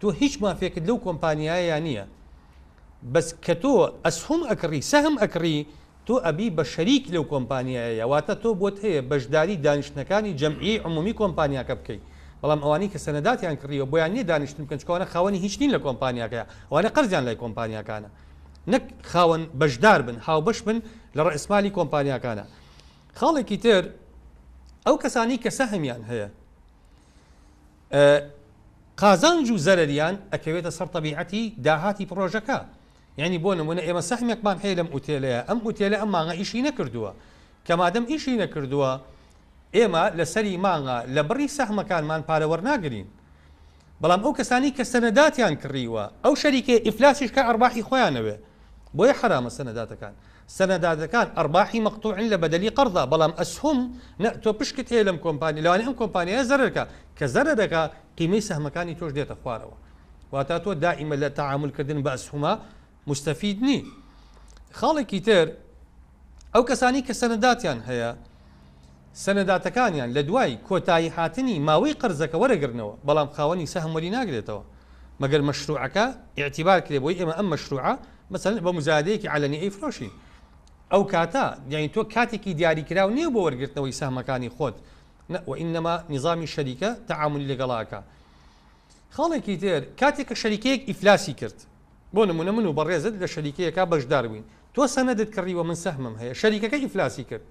تۆ هیچ مافێکت لەو کۆمپانیایەیا نییە. بەس کە تۆ ئەسهوم ئەکڕی، سەهم ئەکڕی، تۆ ئەبی بە شەریک لەو کۆمپانیایەیا، واتە تۆ بۆت هەیە بەشداری دانیشتنەکانی جەمعیەی عمومی کۆمپانیاکە بکەی، بەڵام ئەوانەی کە سەنەداتیان کڕیوە بۆیان نیە دانیشتن بکەن چونکە ئەوانە خاوەنی هیچ نین لە کۆمپانیاکەیا، ئەوانە قەرزیان لای کۆمپانیاکانە نەک خاوەن بەشدار بن هاوبەش بن لە ڕەئسمالی کۆمپانیاکانە. خاڵێکی تر ئەو کەسانەی کە سەهمیان هەیە قازانج و زەرەریان ئەکەوێتە سەر تەبیعەتی داهاتی پڕۆژەکە. یانی بۆ نمونە ئێمە سەهمێکمان هەیە لەم ئوتێلەیە، ئەم ئوتێلە ئەم مانگە ئیشی نەکردووە، کە مادەم ئیشی نەکردووە ئێمە لە سەری مانگە لە بڕی سەهمەکانمان پارە وەرناگرین. بەڵام ئەو کەسانەی کە سەنەداتیان کڕیوە ئەو شەریکەیە ئیفلاسیش کە ئەرباحی خۆیان ئەوێ. بۆیە حەرامە سەنەداتەکان. سەنەداتەکان ئەرباحی مەقتوعن لە بەدەلی قەرزا، بەڵام ئەسهوم نە، تۆ پشکت هەیە لەم کۆمپانیا، لەوانەیە ئەم کۆمپانیایە زەرەر کا، کە زەرەرەکا قیمەی سەهمەکانی تۆش دێتە خوارەوە. واتە تۆ دائیمە لە تەعامول کردن بە ئەسهوما موستەفید نی. خاڵێکی تر ئەو کەسانی کە سەنەداتیان هەیە سەنەداتەکانیان لە دوای کۆتایی هاتنی ماوەی قەرزەکە وەرەگرنەوە بەڵام خاوەنی سەهم وەری ناگرێتەوە مەگەر مەشروعەکە ئیعتیبار کرێ بۆی ئێمە ئەم مەشروعە مەسەلەن بە مزایدەیەکی عەلەنی ئەیفرۆشین ئەو کاتە یعنی تۆ کاتێکی دیاریکراو نییە بۆ وەرگرتنەوەی سەهمەکانی خۆت نە وئینەما نیزامی شەریکە تەعامولی لەگەڵا ئەکا خاڵێکی تر، کاتێک کە شەریکەیەک ئیفلاسی کرد، بۆ نموونە من و بەڕێزت لە شەریکەیەکا بەشدار بووین، تۆ سەنەدت کڕیوە من سەهمم هەیە، شەریکەکە ئیفلاسی کرد،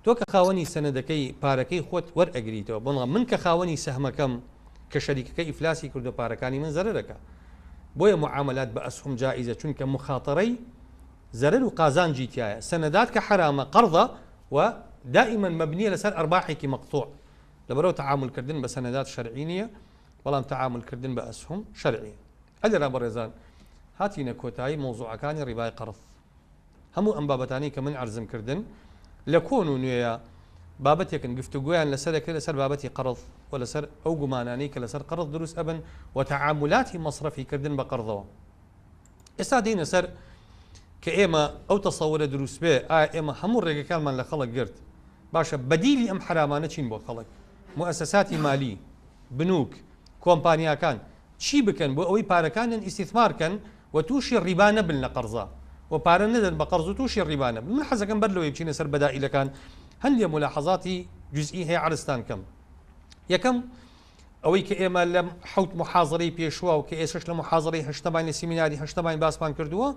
تۆ کە خاوەنی سەنەدەکەی پارەکەی خۆت وەرئەگریتەوە، بەڵام من کە خاوەنی سەهمەکەم کە شەریکەکە ئیفلاسی کردو پارەکانی من زەرەرەکا. بۆیە موعامەلات بە ئەسهوم جائیزە چونکە موخاتەرەی زەرەر و قازانجی تیایە، سەنەدات کە حەرامە قەرزە و دائیمەن مەبنیە لەسەر ئەرباحێکی مەقتوع. لەبەرئەوە تەعامول کردن بە سەنەدات شەرعی نییە. بەڵام تەعامول کردن بە ئەسهوم شەرعیە. ئەلێرا بەڕێزان هاتینە کۆتایی مەوزوعەکانی ڕیبای قەڕز. هەموو ئەم بابەتانەی کە من عەرزم کردن لە کۆن و نوێیا بابەتێکن گفتوگۆیان لەسەر ئەکرێ لەسەر بابەتی قەڕز و لەسەر ئەو گومانانەی کە لەسەر قەڕز دروست ئەبن و تەعامولاتی مەسرەفی کردن بە قەڕزەوە. ئێستا دێینە سەر کە ئێمە ئەو تەسەورە دروست بێ ئایا ئێمە هەموو ڕێگەکانمان لە خەڵک گرت؟ باشە بەدیلی ئەم حەرامانە چین بۆ خەڵک؟ موئەسەساتی مالی، بنوک، کۆمپانیاکان چی بکەن بۆ ئەوەی پارەکانیان ئیستیثمار کەن و توشی ڕیبا نەبن لە قەرزا و پارە نەدەن بە قەرز و توشی ڕیبا نەبن؟ من حەزەکەم بەر لەوەی بچینە سەر بەدائیلەکان هەندێ مولاحەزاتی جوزئی هەیە عەرزتان کەم. یەکەم، ئەوەی کە ئێمە لەم حەوت موحازەرەی پێشوە و کە ئێسەش لە موحازەرەی هەشتەماین لە سیمیناری هەشتەماین باسمان کردووە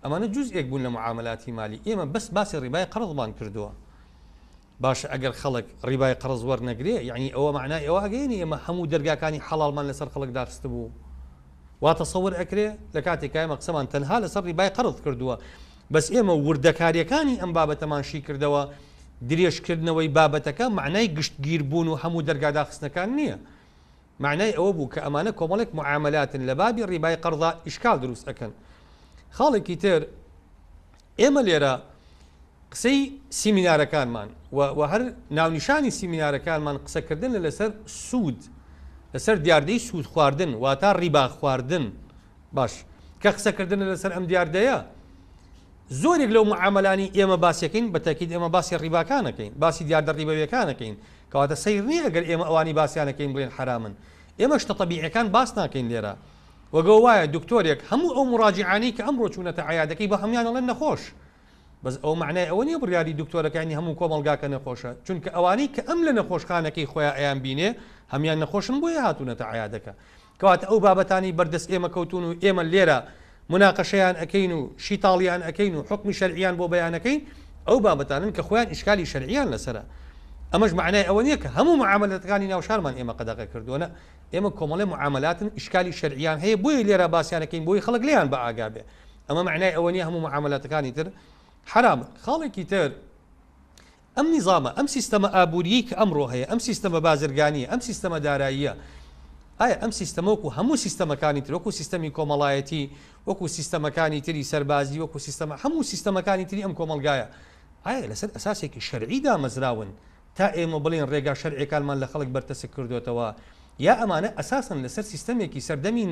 ئەمانە جوزئێک بوون لە معاملاتی مالی ئێمە بەس باسی ڕیبای قەرزمان کردووە باشە ئەگەر خەڵک ڕیبای قەرز وەرنەگرێ یعنی ئەوە معنای ئەوە ئەگەیەنی ئێمە هەموو دەرگاکانی حەڵاڵمان لەسەر خەڵک داخستبوو وا تەسەور ئەکرێ لە کاتێکا ئێمە قسەمان تەنها لەسەر ڕیبای قەرز کردووە بەس ئێمە وردەکاریەکانی ئەم بابەتەمان شی کردەوە درێژکردنەوەی بابەتەکە مەعنای گشتگیر بوون و هەموو دەرگا داخستنەکان نییە. مەعنای ئەوە بوو کە ئەمانە کۆمەڵێک معامەلاتن لە بابی ڕیبای قەرزا ئیشکال دروست ئەکەن. خاڵێکی تر ئێمە لێرە قسەی سیمینارەکانمان و و هەر ناونیشانی سیمینارەکانمان قسەکردنە لەسەر سوود، لەسەر دیاردەی سوود خواردن واتا ڕیبا خواردن. باش کە قسەکردنە لەسەر ئەم دیاردەیە زۆرێک لەو معامەلانەی ئێمە باسیەکەین بە تاکید ئێمە باسی ڕیباکان ئەکەین باسی دیاردە ڕیبەویەکان ئەکەین کەواتە سەیر نییە ئەگەر ئێمە ئەوانی باسیان ئەکەین بڵێن حەرامن ئێمە شتە تەبیعیەکان باس ناکەین لێرە وەگەوە وایە دکتۆرێک هەموو ئەو مڕاجعانەی کە ئەمڕۆ چوونەتە عیادەکەی بە هەمویان ئەڵێن نەخۆش بەس ئەوە مەعنای ئەوە نیە بڕیاری دکتۆرەکە یانی هەموو کۆمەڵگاکە نەخۆشە چونکە ئەوانەی کە ئەم لە نەخۆشخانەکەی خۆیا ئەیان بینێ هەمویان نەخۆشن بۆیە هاتوونەتە عیادەکە کەواتە ئەو بابەتانەی بەردەست ئێمە کەوتوون و ئێمە لێرە موناقەشەیان ئەکەین و شیتاڵیان ئەکەین و حوکمی شەرعیان بۆ بەیان ئەکەین ئەو بابەتانەن کە خۆیان ئیشکالی شەرعیان لەسەرە ئەمەش مەعنای ئەوە نیە کە هەموو معامەلەتەکانی ناو شارمان ئێمە قەدەغە کردووە نە ئێمە کۆمەڵێ معامەلاتن ئیشکالی شەرعیان هەیە بۆیە لێرە باسیان ئەکەین بۆی خەڵک لێیان بە ئاگا بێ ئەمە مەعنای ئەوە نیە هەموو معامەلاتەکانی تر حەرامن خاڵێکی تر ئەم نیزامە، ئەم سیستەمە ئابوورییەی کە ئەمڕۆ هەیە، ئەم سیستەمە بازرگانییە، ئەم سیستەمە داراییە، ئایا ئەم سیستەمە وەکو هەموو سیستەمەکانی تر، وەکو سیستەمی کۆمەڵایەتی، وەکو سیستەمەکانی تری سەربازی، وەکو سیستەمە هەموو سیستەمەکانی تری ئەم کۆمەڵگایە، ئایا لەسەر ئەساسێکی شەرعی دامەزراون تا ئێمە بڵێین ڕێگا شەرعیەکانمان لە خەڵک بەرتەسک کردۆتەوە، یا ئەمانە ئەساسەن لەسەر سیستەمێکی سەردەمی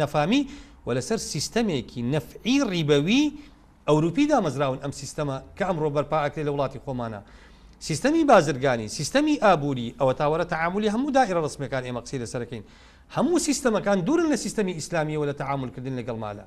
نەفامی و لەسەر سیستەمێکی نەفعی ڕیبەوی ئەوروپی دامەزراون ئەم سیستەمە کە ئەمڕۆ بەرپا ئەکرێ لە وڵاتی خۆمانا سیستەمی بازرگانی سیستەمی ئابوری ئەوەتا وەرە تەعامولی هەموو دائیرە ڕەسمیەکان ئێمە قسەی لەسەر ئەکەین هەموو سیستەمەکان دوورن لە سیستەمی ئیسلامیەوە لە تەعامول کردن لەگەڵ مالە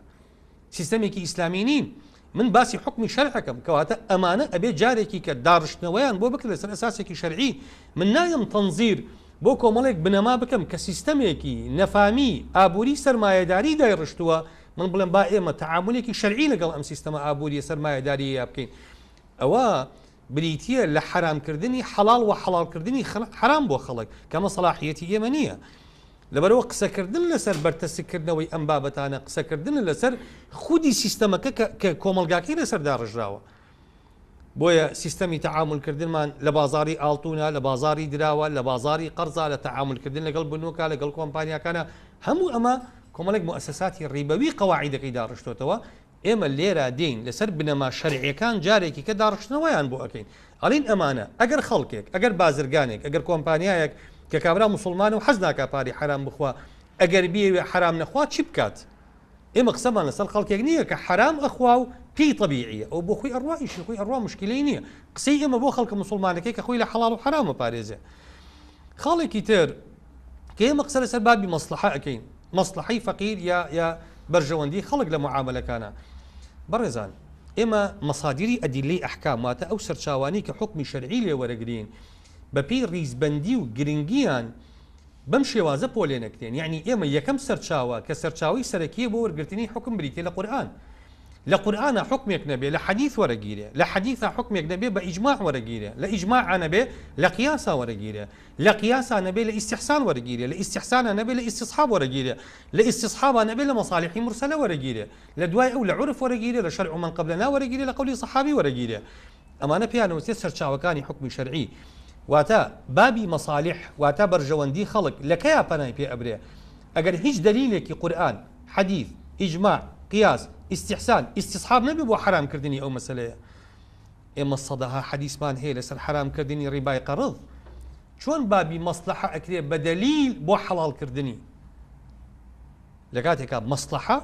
سیستەمێکی ئیسلامی نین من باسی حوکمی شەرع ئەکەم کەواتە ئەمانە ئەبێ جارێکی کە داڕشتنەوەیان بۆ بکرێت لەسەر ئەساسێکی شەرعی من نایەم تەنزیر بۆ کۆمەڵێک بنەما بکەم کە سیستەمێکی نەفامی ئابووری سەرمایەداری دایڕشتووە من بڵێم با ئێمە تەعامولێکی شەرعی لەگەڵ ئەم سیستەمە ئابووریە سەرمایەداریەیا بکەین ئەوە بریتیە لە حەرامکردنی حەڵاڵ وە حەڵاڵکردنی حەرام بۆ خەڵک کە ئەمە سەڵاحیەتی ئێمە نییە لەبەرئەوە قسەکردن لەسەر بەرتەسککردنەوەی ئەم بابەتانە قسەکردنە لەسەر خودی سیستەمەکە کە کۆمەڵگاکەی لەسەر داڕژراوە بۆیە سیستەمی تەعامول کردنمان لە بازاڕی ئاڵتونە، لە بازاڕی دراوە، لە بازاڕی قەرزە، لە تەعامول کردن لەگەڵ بنوکە، لەگەڵ کۆمپانیاکانە، هەموو ئەمە کۆمەڵێک موئەسەساتی ڕیبەوی قەواعیدەکەی داڕشتۆتەوە، ئێمە لێرە دێین لەسەر بنەما شەرعیەکان جارێکی کە داڕشتنەوەیان بۆ ئەکەین، ئەڵێین ئەمانە ئەگەر خەڵکێک، ئەگەر بازرگانێک، ئەگەر کۆمپانیایەک کە کابرا موسڵمانە و حەز ناکا پارەی حەرام بخوا، ئەگەر بیەوێ حەرام نەخوا چی بکات؟ ئێمە قسەمان لەسەر خەڵکێک نییە کە حەرام ئەخوا و پێی تەبیعیە ئەو بۆ خۆی ئەڕوا ئیشی خۆی ئەڕوا مشکلەی نییە قسەی ئێمە بۆ خەڵکە موسڵمانەکەی کە خۆی لە حەڵاڵ و حەرام ئەپارێزێ خاڵێکی تر کە ئێمە قسە لەسەر بابی مەسڵەحە ئەکەین مەسڵەحەی فەقیر یا یا بەرژەوەندی خەڵک لە معامەلەکانە بەڕێزان ئێمە مەسادیری ئەدیلەی ئەحکام واتە ئەو سەرچاوانەی کە حوکمی شەرعی لێ وەرەگرین بەپێی ڕیزبەندی و گرنگیان بەم شێوازە پۆلێنەکرێن، یەعنی ئێمە یەکەم سەرچاوە کە سەرچاوەی سەرەکییە بۆ وەرگرتنی حوکم بریتیە لە قورئان، لە قورئانا حوکمێک نەبێ لە حەدیث وەرەگیرێ، لە حەدیثا حوکمێک نەبێ بە ئیجماع وەرەگیرێ، لە ئیجماعا نەبێ لە قیاسا وەرەگیرێ، لە قیاسا نەبێ لە ئیستیحسان وەرەگیرێ، لە ئیستیحسانا نەبێ لە ئیستصحاب وەرەگیرێ، لە ئیستصحابا نەبێ لە مەسالیحی مورسەلە وەرەگیرێ، لە دوای ئەو لە عورف وەرەگیرێ، لە شەرع من قبلنا وەرەگیرێ، لە قەولی سەحابی وەرەگیرێ. ئەمانە پێیان ئەوترێت سەرچاوەکانی حوکمی شەرعی. واتە بابی مەسالیح واتە بەرژەوەندی خەڵک لە کەیا پەنای پێ ئەبرێ؟ ئەگەر هیچ دەلیلێکی قورئان، حەدیث، ئیجماع، قیاس، ئیستیحسان، ئیستیصحاب نەبێ بۆ حەرام کردنی ئەو مەسەلەیە. ئێمە سەدەها حەدیسمان هەیە لەسەر حەرام کردنی ڕیبای قەڕض. چۆن بابی مەسلەحە ئەکرێ بە دەلیل بۆ حەڵاڵ کردنی؟ لە کاتێکا مەسلەحە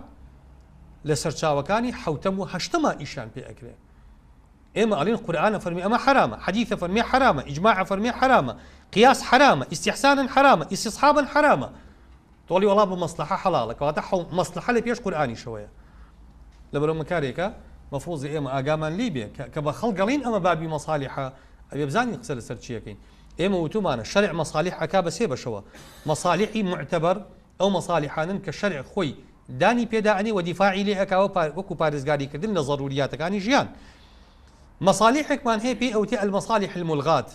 لە سەرچاوەکانی حەوتەم و هەشتەما ئیشیان پێ ئەکرێ. ئێمە ئەڵێین قورئان ئەفەرمێ ئەمە حەرامە، حەدیث ئەفەرمێ حەرامە، ئیجماع ئەفەرمێ حەرامە، قیاس حەرامە، ئیستیحسانەن حەرامە، ئیستصحابەن حەرامە. تۆ ئەڵێی وەڵا بە مەسلەحە حەڵاڵە، کەواتە مەسلەحە لە پێش قورئانیشەوەیە. لەبەرئەوە ئەمە کارێکە مەفروزە ئێمە ئاگامان لێی بێ کە بە خەڵک ئەڵێین ئەمە بابی مەسالیحە، ئەبێ بزانین قسە لەسەر چی ئەکەین. ئێمە وتومانە شەرع مەسالیح ئەکا بە سێ بەشەوە، مەسالیحی موعتەبەر، ئەو مەسالیحانەن کە شەرع خۆی دانی پێدا ئەنێ و دیفاعی لێ ئەکا وەکو پارێزگاری کردن لە زەروریاتەکانی ژیان. مەسالیحێکمان هەیە پێی ئەوتێ المصالح الملغات.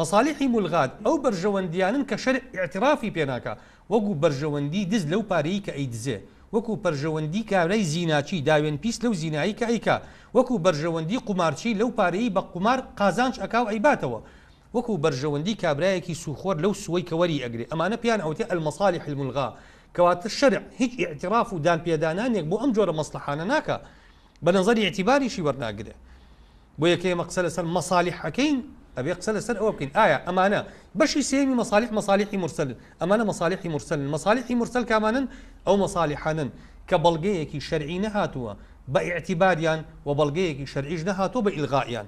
مەسالیحی ملغات ئەو بەرژەوەندیانەن کە شەرع ئیعترافی پێ ناکا، وەکو بەرژەوەندی دز لەو پارەی کە ئەیدزێ، وەکو پەرژەوەندی کابرای زیناچی داوێن پیس لەو زینایەی کە ئەیکا، وەکو بەرژەوەندی قومارچی لەو پارەی بە قومار قازانج ئەکا و ئەیباتەوە، وەکو بەرژەوەندی کابرایەکی سووخۆر لەو سووەی کە وەری ئەگرێ، ئەمانە پێیان ئەوتێ المصالح الملغاە، کەواتە شەرع هیچ ئیعتراف و دانپێدانانێک بۆ ئەم جۆرە مەسڵەحانە ناکا، بە نەزەری ئیعتیباریشی وەرناگرێ. بۆیە کە ئێمە قسە لەسەر مەسالیح ئەکەین ئەبێ قسە لەسەر ئەوە بکەین ئایا ئەمانە بەشی سێیەمی مەسالیح مەسالیحی مورسەلن، ئەمانە مەسالیحی مورسەلن، مەسالیحی مورسەل کامانەن؟ ئەو مەسالیحانەن کە بەڵگەیەکی شەرعی نەهاتووە بە ئیعتیباریان و بەڵگەیەکی شەرعیش نەهاتووە بە ئیلغائیان.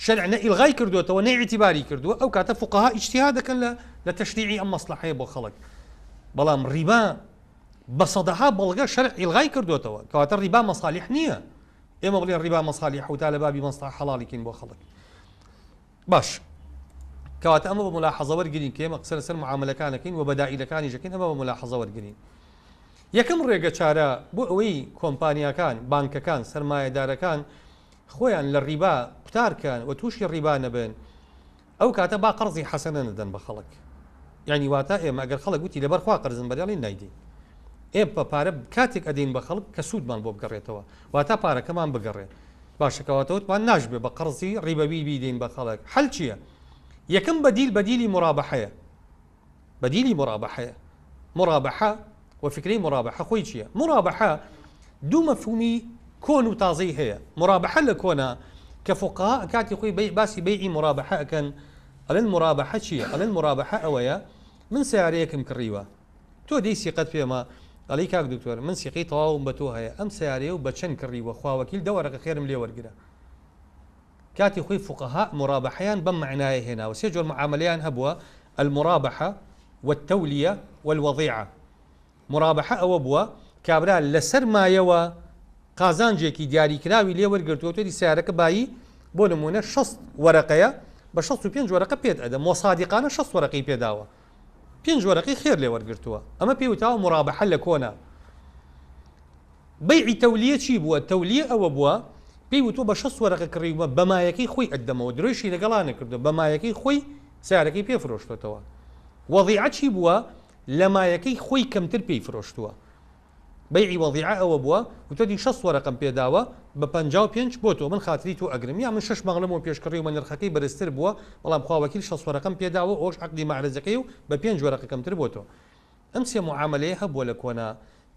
شەرع نە ئیلغای کردووەتەوە نە ئیعتیباری کردووە، ئەو کاتە فوقەها ئیجتیهاد دەکەن لە لە تەشریعی ئەم مەسڵەحەیە بۆ خەڵک. بەڵام ڕیبا بە سەدەها بەڵگە شەرع ئیلغای کردووەتەوە، کەواتە ڕیبا مەسالیح نییە. ئێمە بڵێن ڕیبا مەسالیحە و تا لە بابی مەسڵەحە حەڵاڵی کەین بۆ خەڵک. باش کەواتە ئەمە بە ملاحەزە وەرگرین کە ئێمە قسە لەسەر معاملەکان ئەکەین و بەدائیلەکانیش ئەکەین، ئەمە بە ملاحەزە وەرگرین. یەکەم ڕێگە چارە بۆ ئەوەی کۆمپانیاکان، بانکەکان، سەرمایەدارەکان خۆیان لە ڕیبا قوتار کەن و تووشی ڕیبا نەبن، ئەو کاتە با قەرزی حەسەنە نەدەن بە خەڵک. یانی واتە ئێمە ئەگەر خەڵک وتی لەبەر خوا قەرزم بەرێ ئەڵێین نایدەین. ئێمە پارە کاتێک ئەدەین بە خەڵک کە سوودمان بۆ بگەڕێتەوە، واتە پارەکەمان بگەڕێ. باشە کەواتە وتمان ناشبێ بە قەرزی ڕیبەوی بیدەین بە خەڵک. حەل چییە؟ یەکەم بەدیل بەدیلی مورابەحەیە. بەدیلی مورابەحەیە. مورابەحە و فکرەی مورابەحە خۆی چییە؟ مورابەحە دوو مەفهومی کۆن و تازەی هەیە. مورابەحە لە کۆنا کە فوقەها کاتی خۆی باسی بەیعی مورابەحە ئەکەن ئەڵێن مورابەحە چییە؟ ئەڵێن مورابەحە ئەوەیە من سەیارەیەکم کڕیوە تۆ دێی سیقەت پێمە ئەڵێی کاک دکتۆر من سیقەی تەواوم بە تۆ هەیە ئەم سەیارەیە و بە چەند کڕیوە خوا وەکیل دە وەرەقە خێرم لێ وەرگرە. کاتی خۆی فوقەهاء مورابەحەیان بەم مەعنایە هێناوە، سێ جۆر معامەلەیان هەبووە، المرابحە والتولیە والوضیعە، مورابەحە ئەوە بووە کابرا لەسەر مایەوە قازانجێکی دیاریکراوی لێ وەرگرتووە، تۆ سەیارەکە بایی بۆ نموونە 60 وەرەقەیە بە 65 وەرەقە پێت ئەدەم وە سادیقانە 60 وەرەقەی پێداوە پێنج وەرەقەی خێر لێ وەرگرتووە، ئەمە پێی وتاوە مورابەحە لە کۆنا. بەیعی تەولیە چی بووە؟ تەولیە ئەوە بووە پێی وتووە بە 60 وەرەقە کڕیومە بە مایەکەی خۆی ئەتدەمەوە، درۆیشی لەگەڵا نەکردووە، بە مایەکەی خۆی سەیارەکەی پێ فرۆشتۆتەوە. وەضیعە چی بووە؟ لە مایەکەی خۆی کەمتر پێی فرۆشتووە. بەیعی وەضیعە ئەوە بووە وتوەتی 60 وەرەقەم پێ داوە بە 55 بۆ تۆ من خاتری تۆ ئەگرم، یا من شەش مانگ لەمەوە پێش کڕیومە نرخەکەی بەرزتر بووە بەڵام خوا وەکیل 60 وەرەقەم پێ داوە ئەوەش عەقدی مەعرەزەکەی و بە پێنج وەرەقە کەمتر بۆ تۆ. ئەم سێ موعامەلەیە هەبووە لە کۆنا،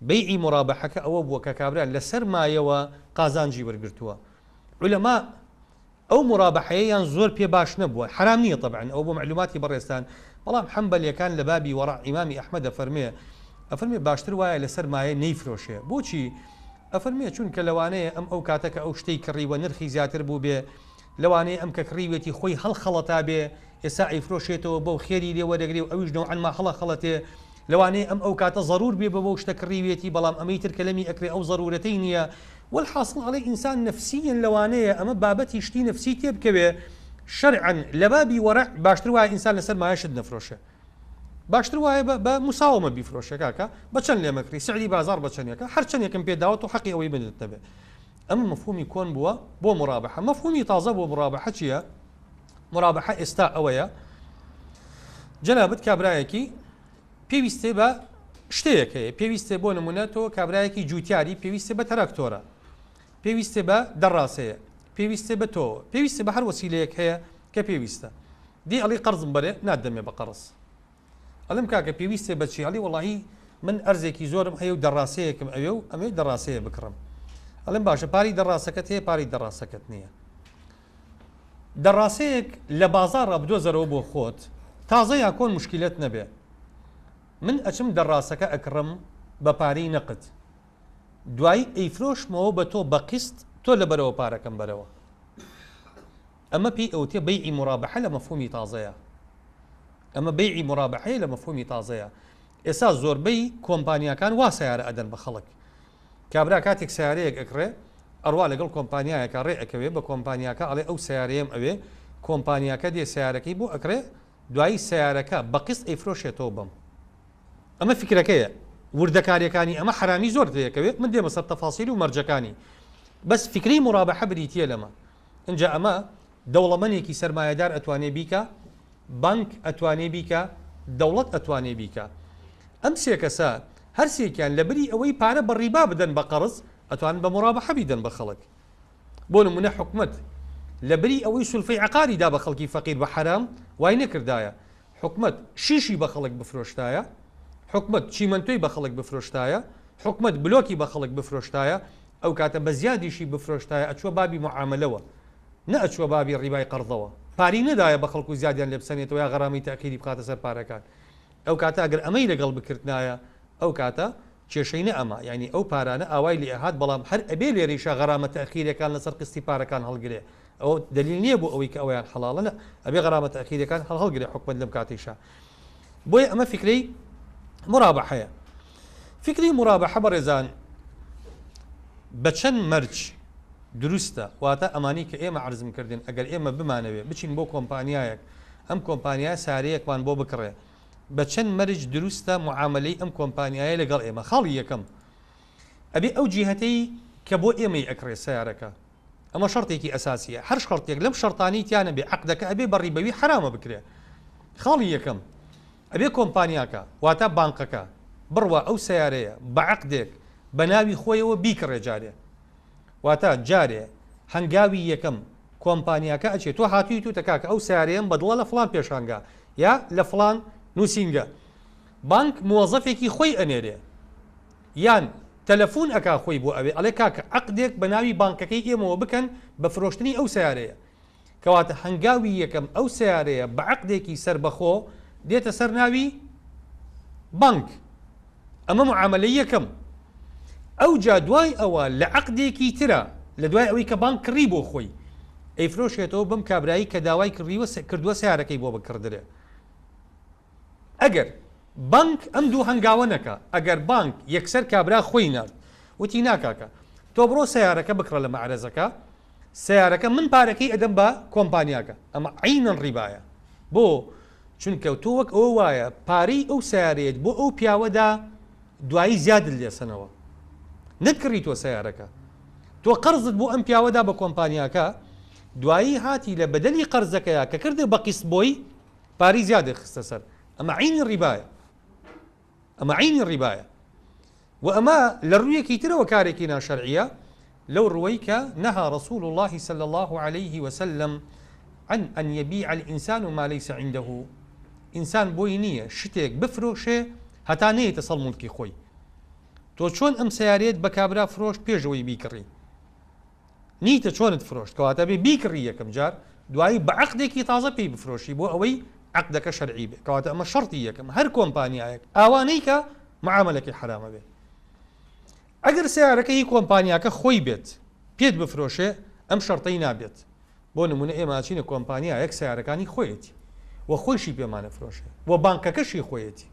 بەیعی مورابەحەکە ئەوە بووە کە کابرا لە سەرمایەوە قازانجی وەرگرتووە. عولەما ئەو مورابەحەیەیان زۆر پێ باش نەبووە، حەرام نییە تەبعەن ئەوە بۆ مەعلوماتی بەڕێزتان، بەڵام حەنبەلیەکان لە بابی وەڕع ئیمامی ئەحمەد ئەفەرمێ، ئەفەرمێ باشتر وایە لە سەرمایە نەیفرۆشێ. بۆچی؟ ئەفەرمێ چونکە لەوانەیە ئەم ئەو کاتە کە ئەو شتەی کڕیوە نرخی زیاتر بووبێ، لەوانەیە ئەم کە کڕیوێتی خۆی هەڵخەڵەتابێ، ئێستا ئەیفرۆشێتەوە بەو خێری لێ وەرەگرێ و ئەویش نەوعەن ما هەڵەخەڵەتێ، لەوانەیە ئەم ئەو کاتە زەروور بێ بە بەو شتە کڕیوێتی بەڵام ئەمەی تر کە لەمی ئەکرێ ئەو زەروورەتەی نییە، وەلحاسڵ ئەڵێ ئینسان نەفسییەن لەوانەیە ئەمە بابەتی شتی نەفسی تێ بکەوێ، شەرعەن لە بابی وەرع باشتر وایە ئینسان لەسەر مایە شت نەفرۆشێ باشتر وایە بە بە مساوەمە بیفرۆشێ کاکە بە چەند لێمەکڕی سعری بازاڕ بە چەندێکە هەر چەندێکم پێ داوە تۆ حەقی ئەوەی منت نەبێ. ئەمە مەفهومی کۆن بووە بۆ مورابەحە. مەفهومی تازە بۆ مورابەحە چییە؟ مورابەحە ئێستا ئەوەیە جەنابت کابرایەکی پێویستێ بە شتەیەک هەیە، پێویستێ بۆ نمونە تۆ کابرایەکی جوتیاری پێویستێ بە تەراکتۆرە، پێویستێ بە دەڕاسەیە، پێویستێ بە تۆ، پێویستێ بە هەر وەسیلەیەک هەیە کە پێویستە. دێی ئەڵێی قەرزم بەرێ ناتدەمێ بە قەرز. ئەڵێم کاکە پێویستێ بە چی؟ ئەڵێ وەڵاهی من ئەرزێکی زۆرم هەیە و دەڕاسەیەکم ئەوێ و ئەمەوێ دەڕاسەیە بکڕم. ئەڵێم باشە پارەی دەڕاسەکەت هەیە پارەی دەڕاسەکەت نییە. دەڕاسەیەک لە بازاڕا بدۆزەرەوە بۆ خۆت تازە یا کۆن مشکیلەت نەبێ. من ئەچم دەڕاسەکە ئەکڕم بە پارەی نەقد. دوایی ئەیفرۆشمەوە بە تۆ بە قیست تۆ لەبەرەوە پارەکەم بەرەوە. ئەمە پێی ئەوتێ بەیعی مورابەحە لە مەفهومی تازەیە. ئەمە بەیعی مورابەحەیە لە مەفهومی تازەیە. ئێستا زۆربەی کۆمپانیاکان وا سەیارە ئەدەن بە خەڵک. کابرا کاتێک سەیارەیەک ئەکڕێ ئەڕوا لەگەڵ کۆمپانیایەکا ڕێ ئەکەوێ بە کۆمپانیاکە ئەڵێ ئەو سەیارەیەم ئەوێ، کۆمپانیاکە دێ سەیارەکەی بۆ ئەکڕێ دوایی سەیارەکە بە قیست ئەیفرۆشێتەوە بەم. ئەمە فیکرەکەیە وردەکاریەکانی ئەمە حەرامی زۆر تێیەکەوێ من دێمە سەر تەفاسیل و مەرجەکانی بەس فیکرەی مورابەحە بریتیە لەمە. ئینجا ئەمە دەوڵەمەنێکی سەرمایەدار ئەتوانێ بیکا، بانک ئەتوانێ بیکا، دەوڵەت ئەتوانێ بیکا. ئەم سێ کەسە هەر سێکیان لە بری ئەوەی پارە بە ڕیبا بدەن بە قەرز، ئەتوانن بە مورابەحە بیدەن بە خەڵک. بۆ نموونە حکومەت لە بری ئەوەی سولفەی عەقاری دا بە خەڵکی فەقیر بە حەرام، وای نەکردایە. حکومەت شیشی بە خەڵک بفرۆشتایە، حکومەت چیمەنتۆی بە خەڵک بفرۆشتایە، حکومەت بلۆکی بە خەڵک بفرۆشتایە، ئەو کاتە بە زیادیشی بفرۆشتایە ئەچووە بابی موعامەلەوە، نە ئەچووە بابی ڕیبای قەرزەوە. پارەی نەدایە بە خەڵک و زیادیان لێ بسەنێتەوە یا غەرامەی تەئخیری بخاتە سەر پارەکان. ئەو کاتە ئەگەر ئەمەی لەگەڵ بکردنایە ئەو کاتە کێشەی نەئەما، یانی ئەو پارانە ئاوای لێ ئەهات، بەڵام هەر ئەبێ لێرەیشا غەرامە تەئخیرەکان لەسەر قیستی پارەکان هەڵگرێ، ئەوە دەلیل نییە بۆ ئەوەی کە ئەوەیان حەڵاڵە، نە ئەبێ غەرامە تەئخیرەکان هەڵ هەڵگرێ حکومەت لەم کاتەیشا. بۆیە ئەمە فیکرەی مورابەحەیە. فیکری مورابەحە بەڕێزان بە چەند مەرج دروستە، واتە ئەمانەی کە ئێمە عەرزم کردن ئەگەر ئێمە بمانەوێ بچین بۆ کۆمپانیایەک ئەم کۆمپانیایە سارەیەکمان بۆ بکڕێ بە چەند مەرج دروستە معامەلەی ئەم کۆمپانیایە لەگەڵ ئێمە خاڵی یەکەم ئەبێ ئەو جیهەتەی کە بۆ ئێمەی ئەکڕێ سەیارەکە ئەمە شەرتێکی ئەساسیە هەر شەرتێک لەم شەرتانەی تیا نەبێ عەقدەکە ئەبێ بە ڕیبەوی حەرامە بکرێ خاڵی یەکەم ئەبێ کۆمپانیاکە واتە بانقەکە بڕوا ئەو سەیارەیە بە عەقدێک بە ناوی خۆیەوە بیکڕێ جارێ واتە جارێ هەنگاوی یەکەم کۆمپانیاکە ئەچێ تۆ هاتووی توتە کاکە ئەو سەیارەیەم بەدڵە لە فڵان پێشانگا یا لە فڵان نووسینگە بانک موەزەفێکی خۆی ئەنێرێ یان تەلەفون ئەکا خۆی بۆ ئەوێ ئەڵێ کاکە عەقدێک بە ناوی بانکەکەی ئێمەوە بکەن بە فرۆشتنی ئەو سەیارەیە کەواتە هەنگاوی یەکەم ئەو سەیارەیە بە عەقدێکی سەربەخۆ دێتە سەر ناوی بانک ئەمە معامەلەی یەکەم ئەوجا دوای ئەوە لە عەقدێکی ترە لە دوای ئەوەی کە بانک کڕی بۆ خۆی ئەیفرۆشێتەوە بەم کابرایی کە داوای کڕیوە کردووە سیارەکەی بۆ بکڕدرێ ئەگەر بانک ئەم دوو هەنگاوە نەکا، ئەگەر بانک یەکسەر کابرا خۆی نارد وتی نا کاکە تۆ بڕۆ سەیارەکە بکڕە لە مەعرەزەکە، سەیارەکە من پارەکەی ئەدەم بە کۆمپانیاکە، ئەمە عەینەن ڕیبایە. بۆ؟ چونکە تۆ وەک ئەوە وایە پارەی ئەو سەیارەیەت بۆ ئەو پیاوە دا دوایی زیادت لێسەنەوە. نەتکڕی تۆ سەیارەکە. تۆ قەرزت بۆ ئەم پیاوە دا بە کۆمپانیاکە، دوایی هاتی لە بەدەلی قەرزەکەیا کە کردت بە قیست بۆی، پارەی زیادت خستە سەر ئەمە عەینی ڕیبایە ئەمە عەینی ڕیبایە و ئەمە لە ڕوویەکی ترەوە کارێکی ناشەرعیە لەو ڕووەی کە نهى رسول الله صلى الله عليه وسلم عن أن يبيع الإنسان ما ليس عنده ئینسان بۆی نییە شتێک بفرۆشێ هەتا نەیەتە سەر موڵکی خۆی تۆ چۆن ئەم سیارەیەت بە کابرا فرۆشت پێشەوەی بیکڕی نیتە چۆنت فرۆشت کەواتە ئەبێ بیکڕی یەکەم جار دوایی بە عەقدێکی تازە پێی بفرۆشی بۆ ئەوەی عەقدەکە شەرعی بێ کەواتە ئەمە شەرتی یەکەم هەر کۆمپانیایەک ئاوا نەیکا معامەلەکەی حەرامە بێ ئەگەر سیارەکە هی کۆمپانیاکە خۆی بێت پێت بفرۆشێ ئەم شەرتەی نابێت بۆ نمونە ئێمە ئەچینە کۆمپانیایەک سیارەکانی خۆیەتی و خۆیشی پێمانە فرۆشێ و بانکەکەشی خۆیەتی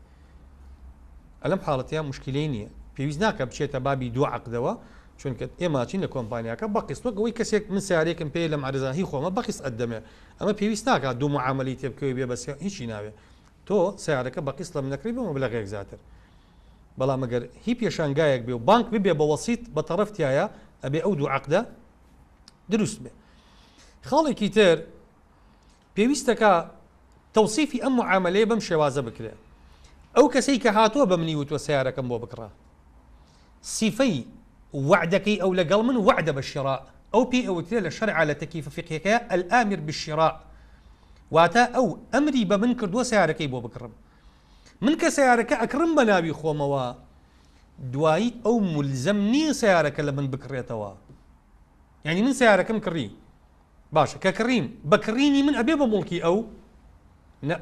ئەلەم حاڵەتەیا موشکیلەی نیە پێویست ناکا بچێتە بابی دوو عەقدەوە چونکە ئێمە ئەچین لە کۆمپانیاکە بە قیست وەک ئەوەی کەسێک من سەیارەیەکم پێیە لەم عەرزە هی خۆمە بە قیست ئەتدەمێ ئەمە پێویست ناکا دوو معامەلەی تێ بکەوێ بێ بەس هیچی ناوێ تۆ سەیارەکە بە قیست لە من ئەکڕی بە مەبلەغێک زیاتر بەڵام ئەگەر هی پێشانگایەک بێ و بانک ببێ بە وەسیت بە تەڕەف تیایا ئەبێ ئەو دوو عەقدە دروست بێ خاڵێکی تر پێویستەکا تەوسیفی ئەم موعامەلەیە بەم شێوازە بکرێ، ئەو کەسەی کە هاتووە بە منی وتووە سەیارەکەم بۆ بکڕە، سیفەی وەعدەکەی ئەو لەگەڵ من وەعدە بە شراء، ئەو پێی ئەوترێ لە شەرعا لە تەکیفە فیقهیەکەیا الآمر بالشراء. واتە ئەو ئەمری بە من کردووە سەیارەکەی بۆ بکڕم. من کە سەیارەکە ئەکڕم بە ناوی خۆمەوە، دوایی ئەو مولزەم نییە سەیارەکە لە من بکڕێتەوە. یانی من سەیارەکەم کڕی، باشە کە کڕیم، بە کڕینی من ئەبێ بە موڵکی ئەو؟ نە.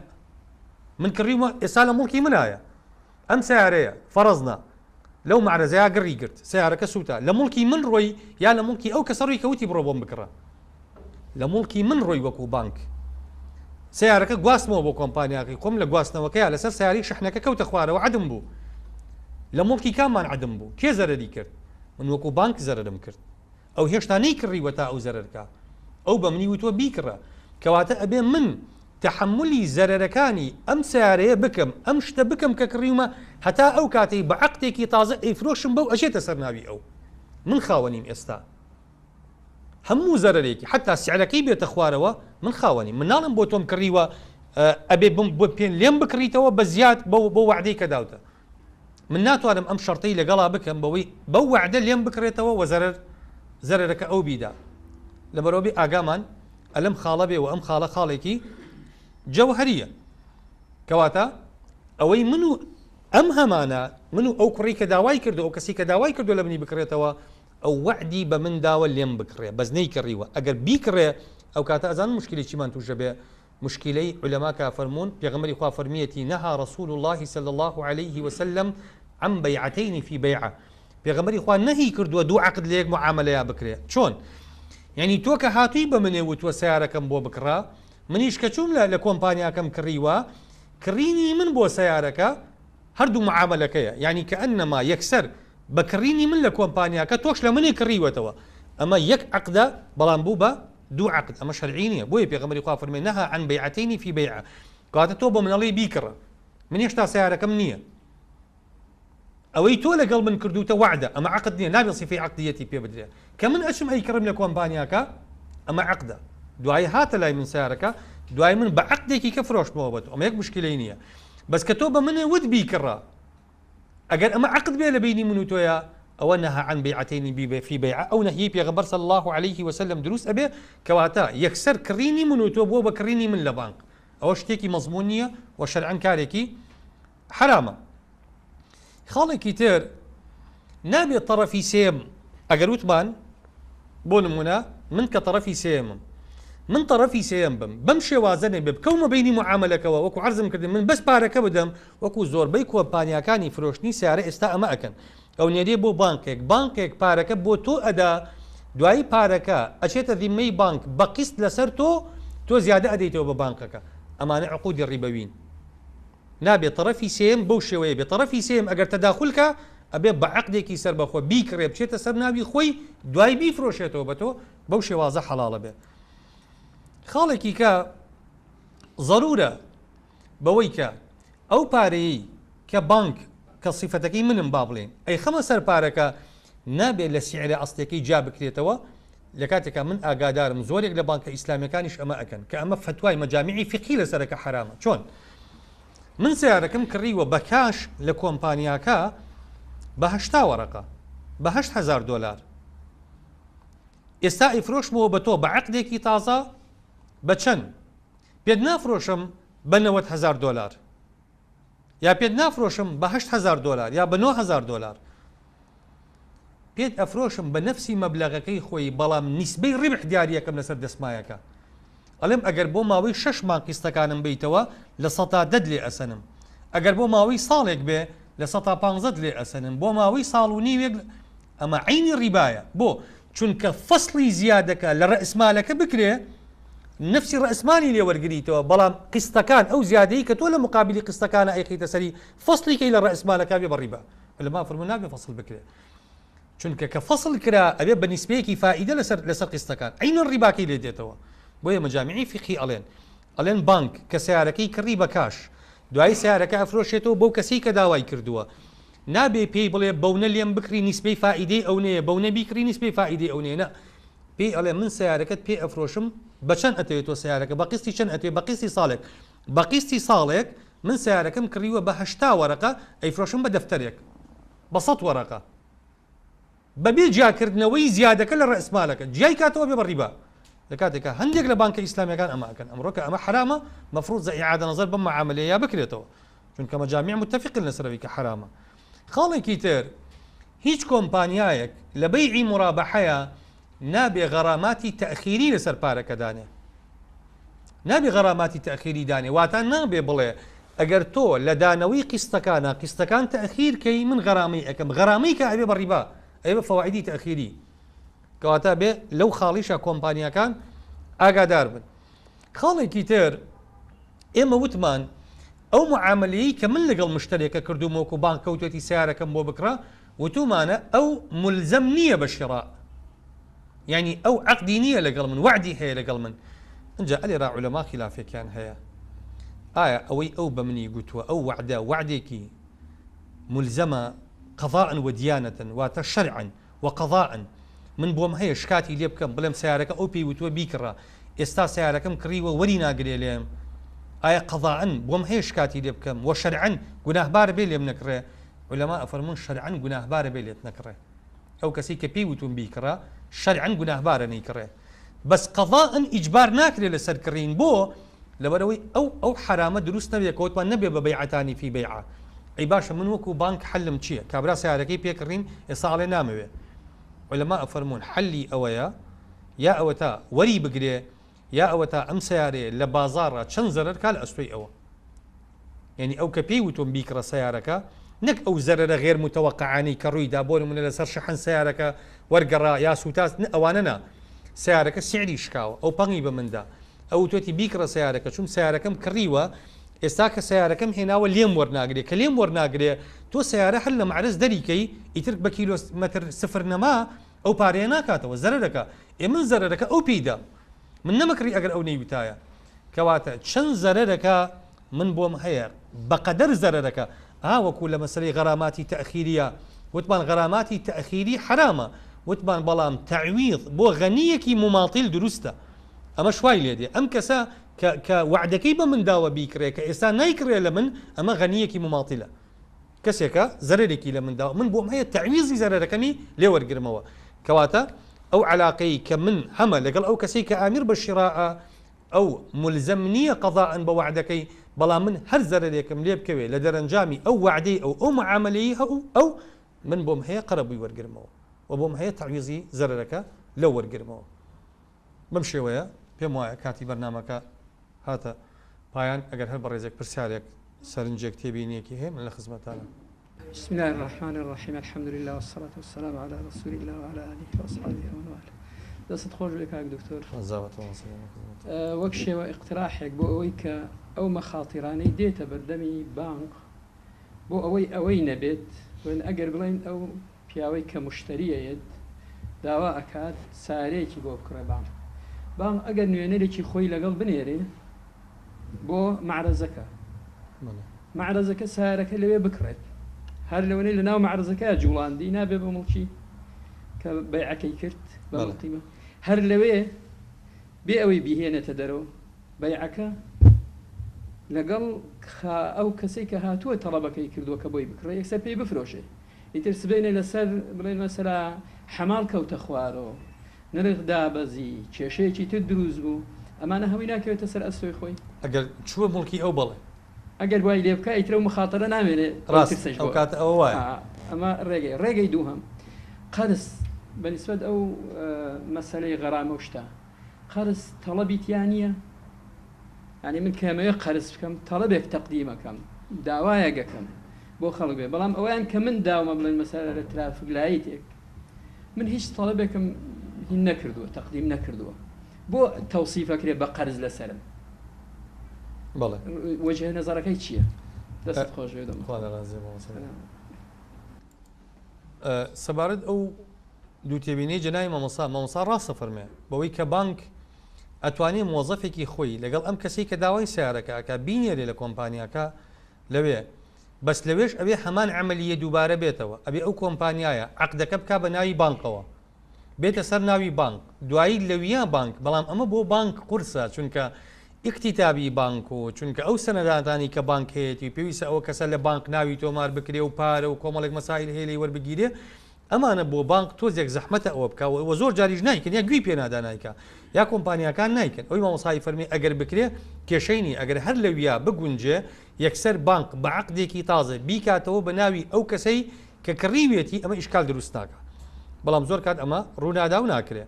من کڕیومە ئێستا لە موڵکی منایە. ئەم سەیارەیە، فەڕەزنا، لەو مەعرەزەیا گڕی گرت، سەیارەکە سووتا، لە موڵکی من ڕۆی یا لە موڵکی ئەو کەسە ڕۆی کە وتی بڕۆ بۆم بکڕە؟ لە موڵکی من ڕۆی وەکو بانک. سەیارەکە گواستمەوە بۆ کۆمپانیاکەی خۆم، لە گواستنەوەکەیا لەسەر سەیارەی شەحنەکە کەوتە خوارەوە عەدم بوو. لە موڵکی کاممان عەدم بوو؟ کێ زەرەری کرد؟ من وەکو بانک زەرەرم کرد. ئەو هێشتا نەیکڕیوە تا ئەو زەرەر کا. ئەو بە منی وتووە بیکڕە. کەواتە ئەبێ من تەحەمولی زەرەرەکانی ئەم سەیارەیە بکەم، ئەم شتە بکەم کە کڕیومە هەتا ئەو کاتەی بە عەقدێکی تازە ئەیفرۆشم بەو ئەچێتە سەر ناوی ئەو. من خاوەنیم ئێستا. هەموو زەرەرێکی حەتا سعرەکەی بێتە خوارەوە من خاوەنیم. من ناڵێم بۆ تۆم کڕیوە ئەبێ بم بۆ پێ لێم بکڕیتەوە بە زیاد بەو بەو وەعدەی کە داوتە. من ناتوانم ئەم شەرتەی لەگەڵا بکەم بەوەی بەو وەعدە لێم بکڕێتەوە وە زەرەر زەرەرەکە ئەو بیدا. لەبەرئەوە بێ ئاگامان ئەلەم خاڵە بێ وە ئەم خاڵە خاڵێکی جەوهەریە. کەواتە ئەوەی من و ئەم هەمانە من و ئەو کوڕی کە داوای کردو ئەو کەسی کە داوای کردو لە منی بکڕێتەوە ئەو وەعدی بە من داوە لێم بکڕێ بەس نەیکڕیوە ئەگەر بیکڕێ ئەو کاتە ئەزانن موشکیلەی چیمان توش ئەبێ موشکیلەی عولەما کە فەرموون پێغەمبەری خوا فەرمیەتی نهی رسول اللە صلی اللە علیه وسلم عن بیعتین فی بیعە پێغەمبەری خوا نەهی کردووە دوو عەقد لە یەک معامەلەیا بکرێ چۆن یعنی تۆ کە هاتووی بە منێ وتووە سەیارەکەم بۆ بکڕە منیش کە چووم لە لە کۆمپانیاکەم کڕیوە کڕینی من بۆ سەیارەکە هەردوو معامەلەکەیە یعنی کەئەنەما یەکسەر بە کڕینی من لە کۆمپانیاکە تۆش لە منێ کڕیوەتەوە ئەمە یەک عەقدە بەڵام بوو بە دوو عەقد ئەمە شەرعی نیە بۆیە پێغەمبەری خوا فەرمووی نهی عن بیعتین فی بیعە کەواتە تۆ بە من ئەڵێی بیکڕە من هێشتا سەیارەکەم نییە ئەوەی تۆ لەگەڵ من کردوتە وەعدە ئەمە عەقد نییە نابێت سیفەی عەقدیەتی پێ بدرێ کە من ئەچم ئەیکڕم لە کۆمپانیاکە ئەمە عەقدە دوایی هاتە لای من سیارەکە دوای من بە عەقدێکی کە فرۆشتمەوە بە تۆ ئەمە یەک مشکلەی نییە بەس کە تۆ بە منێ وت بیکڕە ئەگەر ئەمە عەقد بێ لە بەینی من و تۆیا ئەوە نهی عن بیعتین فی بیعە ئەو نەهیەی پێغەمبەر صلی اللە علیه وسلم دروست ئەبێ کەواتە یەکسەر کڕینی من و تۆ بووە بە کڕینی من لە بانق ئەوە شتێکی مەزمون نییە و شەرعەن کارێکی حەرامە. خاڵێکی تر نابێت تەڕەفی سێیەم ئەگەر وتمان بۆ نمونە من کە تەڕەفی سێیەمم من تەڕەفی سێیەم بم بەم شێوازە نەبێ بکەومە بەینی معامەلەکەوە وەکو عەرزم کردن من بەس پارەکە بدەم وەکو زۆربەی کۆمپانیاکانی فرۆشتنی سیارە ئێستا ئەمە ئەکەن ئەو نێرێ بۆ بانکێک بانکێک پارەکە بۆ تۆ ئەدا دوایی پارەکە ئەچێتە ذیمەی بانک بە قیست لەسەر تۆ تۆ زیادە ئەدەیتەوە بە بانکەکە ئەمانە عقودی ڕیبەوین نابێ تەڕەفی سێیەم بەو شێوەیە بێ تەڕەفی سێیەم ئەگەر تەداخول کا ئەبێ بە عەقدێکی سەربەخۆ بیکڕێ بچێتە سەر ناوی خۆی دوای بیفرۆشێتەوە بە تۆ بەو شێوازە حەڵاڵە بێ خاڵێکی کە ضرورە بەوەی کە ئەو پارەیەی کە بانک کە سیفەتەکەی منم با بڵێن ئەیخەمە سەر پارەکە نابێت لە سیعرە ئەسڵیەکەی جیا بکرێتەوە لە کاتێکا من ئاگادارم زۆرێک لە بانکە ئیسلامیەکانیش ئەمە ئەکەن کە ئەمە فەتوای مەجامیعی فیقهی لەسەرە کە حەرامە چۆن من سەیارەکەم کڕیوە بە کاش لە کۆمپانیاکە بە هەشتا وەرەقە بە 8000 دۆلار ئێستا ئەیفرۆشمەوە بە تۆ بە عەقدێکی تازە بە چەند پێت نافرۆشم بە 90 هزار دۆلار یا پێت نافرۆشم بە 8000 دۆلار یا بە 9000 دۆلار پێت ئەفرۆشم بە نەفسی مەبلەغەکەی خۆی بەڵام نیسبەی ڕیبح دیاریەکەم لەسەر دەسمایەکە ئەڵێم ئەگەر بۆ ماوەی شەش مانگ قیستەکانم بەیتەوە لە سەتا دەت لێ ئەسەنم ئەگەر بۆ ماوەی ساڵێک بێ لە سەتا پانزەت لێ ئەسەنم بۆ ماوەی ساڵ و نیوێک ئەمە عەینی ڕیبایە بۆ چونکە فەسڵی زیادەکە لە ڕەئسمالەکە بکرێ نەفسی ڕەئسمالی لێ وەرگریتەوە بەڵام قیستەکان ئەو زیادەی کە تۆ لە مقابلی قیستەکانە ئەیخەیتە سەری فەسڵی کەی لە ڕەئسمالەکە بێ بە ڕیبا علما فەرموون نابێ فەسڵ بکرێ چونکە کە فەسڵ کرا ئەبێ بە نیسبەیەکی فائیدە لەسەر لەسەر قیستەکان عەینەن ڕیباکەی لێ دێتەوە بۆیە مەجامیعی فیقهی ئەڵێن ئەڵێن بانک کە سەیارەکەی کڕی بە کاش دوایی سەیارەکە ئەفرۆشێتەوە بەو کەسەی کە داوای کردووە نابێ پێی بڵێ بەونە لێم بکڕی نیسبەی فائیدەی ئەونەیە بەونە بیکڕی نیسبەی فائیدەی ئەونەیە نا پێی ئەڵێ من سەیارەکەت پێ ئەفرۆشم بە چەند ئەتەوێت تۆ سەیارەکە بە قیستی چەند ئەتوێ بە قیستی ساڵێک بە قیستی ساڵێک من سەیارەکەم کڕیوە بە 80 وەرەقە ئەیفرۆشم بە دەفتەرێک بە 100 وەرەقە بەبێ جیاکردنەوەی زیادەکە لە ڕەئسمالەکە جیای کاتەوە بێ بە ڕیبا. لە کاتێکا هەندێک لە بانکە ئیسلامیەکان ئەمە ئەکەن ئەمڕۆ کە ئەمە حەرامە مەفروزە ئیعادە نەزەر بەم معاملەیە بکرێتەوە چونکە مەجامیع متفقن لەسەر ئەوەی کە حەرامە. خاڵێکی تر هیچ کۆمپانیایەک لە بەیعی مورابەحەیا نابێ غەراماتی تەئخیری لەسەر پارەکە دانێ نابێ غەراماتی تەئخیری دانێ واتا نابێ بڵێ ئەگەر تۆ لە دانەوەی قیستەکانە قیستەکان تەئخیر کەی من غەرامەی ئەکەم غەرامەی کە ئەبێ بە ڕیبا ئەبێ بە فەوائیدی تەئخیری کەواتە بێ لەو خاڵیشە کۆمپانیاکان ئاگادار بن. خاڵێکی تر ئێمە وتمان ئەو معاملەیەی کە من لەگەڵ مشتەرێکە کردوومە وەکو بانک کەوتێتی سیارەکەم بۆ بکڕە وتومانە ئەو ملزەم نییە بە شراء یعنی ئەو عەقدی نییە لەگەڵ من وەعدی هەیە لەگەڵ من ئینجا ئەلێرا عولەما خلافێکیان هەیە ئایا ئەوەی ئەو بە منی گوتووە ئەو وەعدە وەعدێکی ملزەمە قضاء ودیانەتەن واتە شەرعا و قضاء من بۆم هەیە شکاتی لێ بکەم بڵێم سەیارەکە ئەو پێی وتووە بیکڕە ئێستا سەیارەکەم کڕیوە وەری ناگرێ لێم ئایا قضاء بۆم هەیە شکاتی لێ بکەم وە شەرعا گوناهبارە بێ لێم نەکڕێ عولەما ئەفەرموون شەرعا گوناهبارە بێ لێت نەکڕێ ئەو کەسەی کە پێی وتوم بیکڕە شەرعا گوناهبارە نەیکڕێ بەس قضاء ئیجبار ناکرێ لەسەر کڕین بۆ لەبەرئەوەی ئەو ئەو حەرامە دروست نەبێ کە وتمان نەبێ بە بەیعەتانی فی بەیعە ئەی باشە من وەکو بانک حەلم چیە کابرا سەیارەکەی پێ کڕیم ئێستا ئەڵێ نامەوێ عولەما ئەفەرموون حەلی ئەوەیە یا ئەوەتا وەری بگرێ یا ئەوەتا ئەم سەیارەیە لە بازاڕا چەند زەرەر کا لە ئەستۆی ئەوە یعنی ئەو کە پێی وتوم بیکڕە سەیارەکە نەک ئەو زەرەرە غێر متوقعانەی کە ڕوویدا بۆ نمونە لەسەر شەحن سەیارەکە وەرگەڕا یا سووتاس نە ئەوانە نا سەیارەکە سعری شکاوە ئەو پەنگی بە مندا ئەو وتوێتی بیکڕە سەیارەکە چوم سەیارەکەم کڕیوە ئێستا کە سەیارەکەم هێناوە لێم وەرناگرێ کە لێم وەرناگرێ تۆ سەیارە هەر لە مەعرەز دەریکەی ئیتر بە کیلۆ مەتر سفر نەما ئەو پارەیە ناکاتەوە زەرەرەکە ئێ من زەرەرەکە ئەو پێی دام من نەمەکڕی ئەگەر ئەو نەیوتایە کەواتە چەند زەرەرەکە من بۆم هەیە بەقەدەر زەرەرەکە ها وەکو لە مەسەلەی غەراماتی تەئخیریە وتمان غەراماتی تەئخیری حەرامە وتمان بەڵام تەعویض بۆ غەنیەکی موماتیل دروستە ئەمەش وای لێ دێ ئەم کەسە کە کە وەعدەکەی بە من داوە بیکڕێ کە ئێستا نایکڕێ لە من ئەمە غەنیەکی موماتیلە کەسێکە زەرەرێکی لە من داوە من بۆم هەیە تەعویزی زەرەرەکەمی لێ وەرگرمەوە کەواتە ئەو عەلاقەی کە من هەمە لەگەڵ ئەو کەسەی کە ئامیر بە شیراء ئەو مولزەم نییە قەزائەن بە وەعدەکەی، بەڵام من هەر زەرەرێکم لێ بکەوێ لە دەرەنجامی ئەو وەعدەی ئەو، ئەو معامەلەی ئەو، ئەو، من بۆم هەیە قەرەبووی وەرگرمەوە و بۆم هەیە تەعویزی زەرەرەکە لەو وەرگرمەوە. بەم شێوەیە پێم وایە کاتی بەرنامەکە هاتە پایان، ئەگەر هەر بەڕێزێک پرسیارێک، سەرنجێک، تێبینییەکی هەیە من لە خزمەتتانم. بسم اللە الرحمن الرحیم الحمد للە والصلاة والسلام علی رسول اللە وعلی آله وأصحابه ومن والاه دەستت خۆش بێ کاک دکتۆر وەک شێوە ئیقتراحێک بۆ ئەوەی کە ئەو مەخاتیرانەی دێتە بەردەمی بانق بۆ ئەوەی ئەوەی نەبێت بڵێن ئەگەر بڵێن ئەو پیاوەی کە مشتریەیەت داوا ئەکات سارێکی بۆ بکڕێ بانق بانق ئەگەر نوێنەرێکی خۆی لەگەڵ بنێرێ بۆ مەعرەزەکە مەعرەزەکە سەیارەکە لەوێ بکڕێت هەر لەوەنەی لەناو مەعرەزەکە جوڵاندی نابێ بە مڵکی کە بەیعەکەی کرد بە قیمە هەر لەوێ بێ ئەوەی بیهێنێتە دەرەوە بەیعەکە لەگەڵ ئەو کەسەی کە هاتووە تەڵەبەکەی کردووە کە بۆی بکڕێ یەکسەر پێی بفرۆشێ ئیتر سبەینێ لەسەر بڵێن مەسەلا حەماڵ کەوتە خوارەوە نرخ دابەزی، کێشەیەکی تر دروست بوو، ئەمانە هەمووی ناکەوێتە سەر ئەستۆی خۆی؟ ئەگەر چووە موڵکی ئەو بەڵێ. ئەگەر وای لێ بکا ئیتر ئەو مخاتەرە نامێنێ، ئەو ڕاستە، ترسەش ئەو بۆ کاتە ئەوە وایە. ئا، ئەمە ڕێگەی. ڕێگەی دووهەم، قەرز، بە نیسبەت ئەو مەسەلەی غەرامە و شتە، قەرز تەڵەبی تیا نییە؟ یانی من کە ئەمەوێ قەرز بکەم، تەڵەبێک تەقدیم ئەکەم، داوایەک ئەکەم بۆ خەڵک بێ، بەڵام ئەوەیان کە من داومە بڵێن مەسەلە لە ترافک لایتێک، من هیچ تەڵەبێکم هین نەکردووە تەقدیم نەکردووە بۆ تەوسیف ئەکرێ بە قەرز لەسەرم بەڵێ وەجهە نەزەرەکەی چییە؟ دەستت خۆش بێ دەم خوا لە ڕازی بێ مامۆستا. سەبارەت ئەو دوو تێبینیەی جەنابی مامۆستا مامۆستا ڕاستە فەرمێ بەوەی کە بانک ئەتوانێ مۆزەفێکی خۆی لەگەڵ ئەم کەسەی کە داوای سیارەکە ئەکا بینێرێ لە کۆمپانیاکە لەوێ بەس لەوێش ئەبێ هەمان عەمەلیە دووبارە بێتەوە ئەبێ ئەو کۆمپانیایە عەقدەکە بکا بە ناوی بانقەوە بێتە سەر ناوی بانق دوایی لەویا بانک بەڵام ئەمە بۆ بانک قورسە چونکە ئیکتیتابی بانک و چونکە ئەو سەنەداتانی کە بانک هەیەتی پێویستە ئەوە کەسە لە بانک ناوی تۆمار بکرێ و پارە و کۆمەڵێک مەسائیل هەیە لێی وەربگیرێ. ئەمانە بۆ بانق تۆزێک زەحمەتە ئەوە بکا و زۆر جاریش نایکەن یا گوێی پێ نادا نایکا یا کۆمپانیاکان نایکەن ئەوی مامۆستای فەرمی ئەگەر بکرێ کێشەی نیە ئەگەر هەر لەویا بگونجێ یەکسەر بانق بە عەقدێکی تازە بیکاتەوە بە ناوی ئەو کەسەی کە کڕیویەتی ئەمە ئیشکال دروست ناکا بەڵام زۆر کات ئەمە ڕوونادا و ناکرێ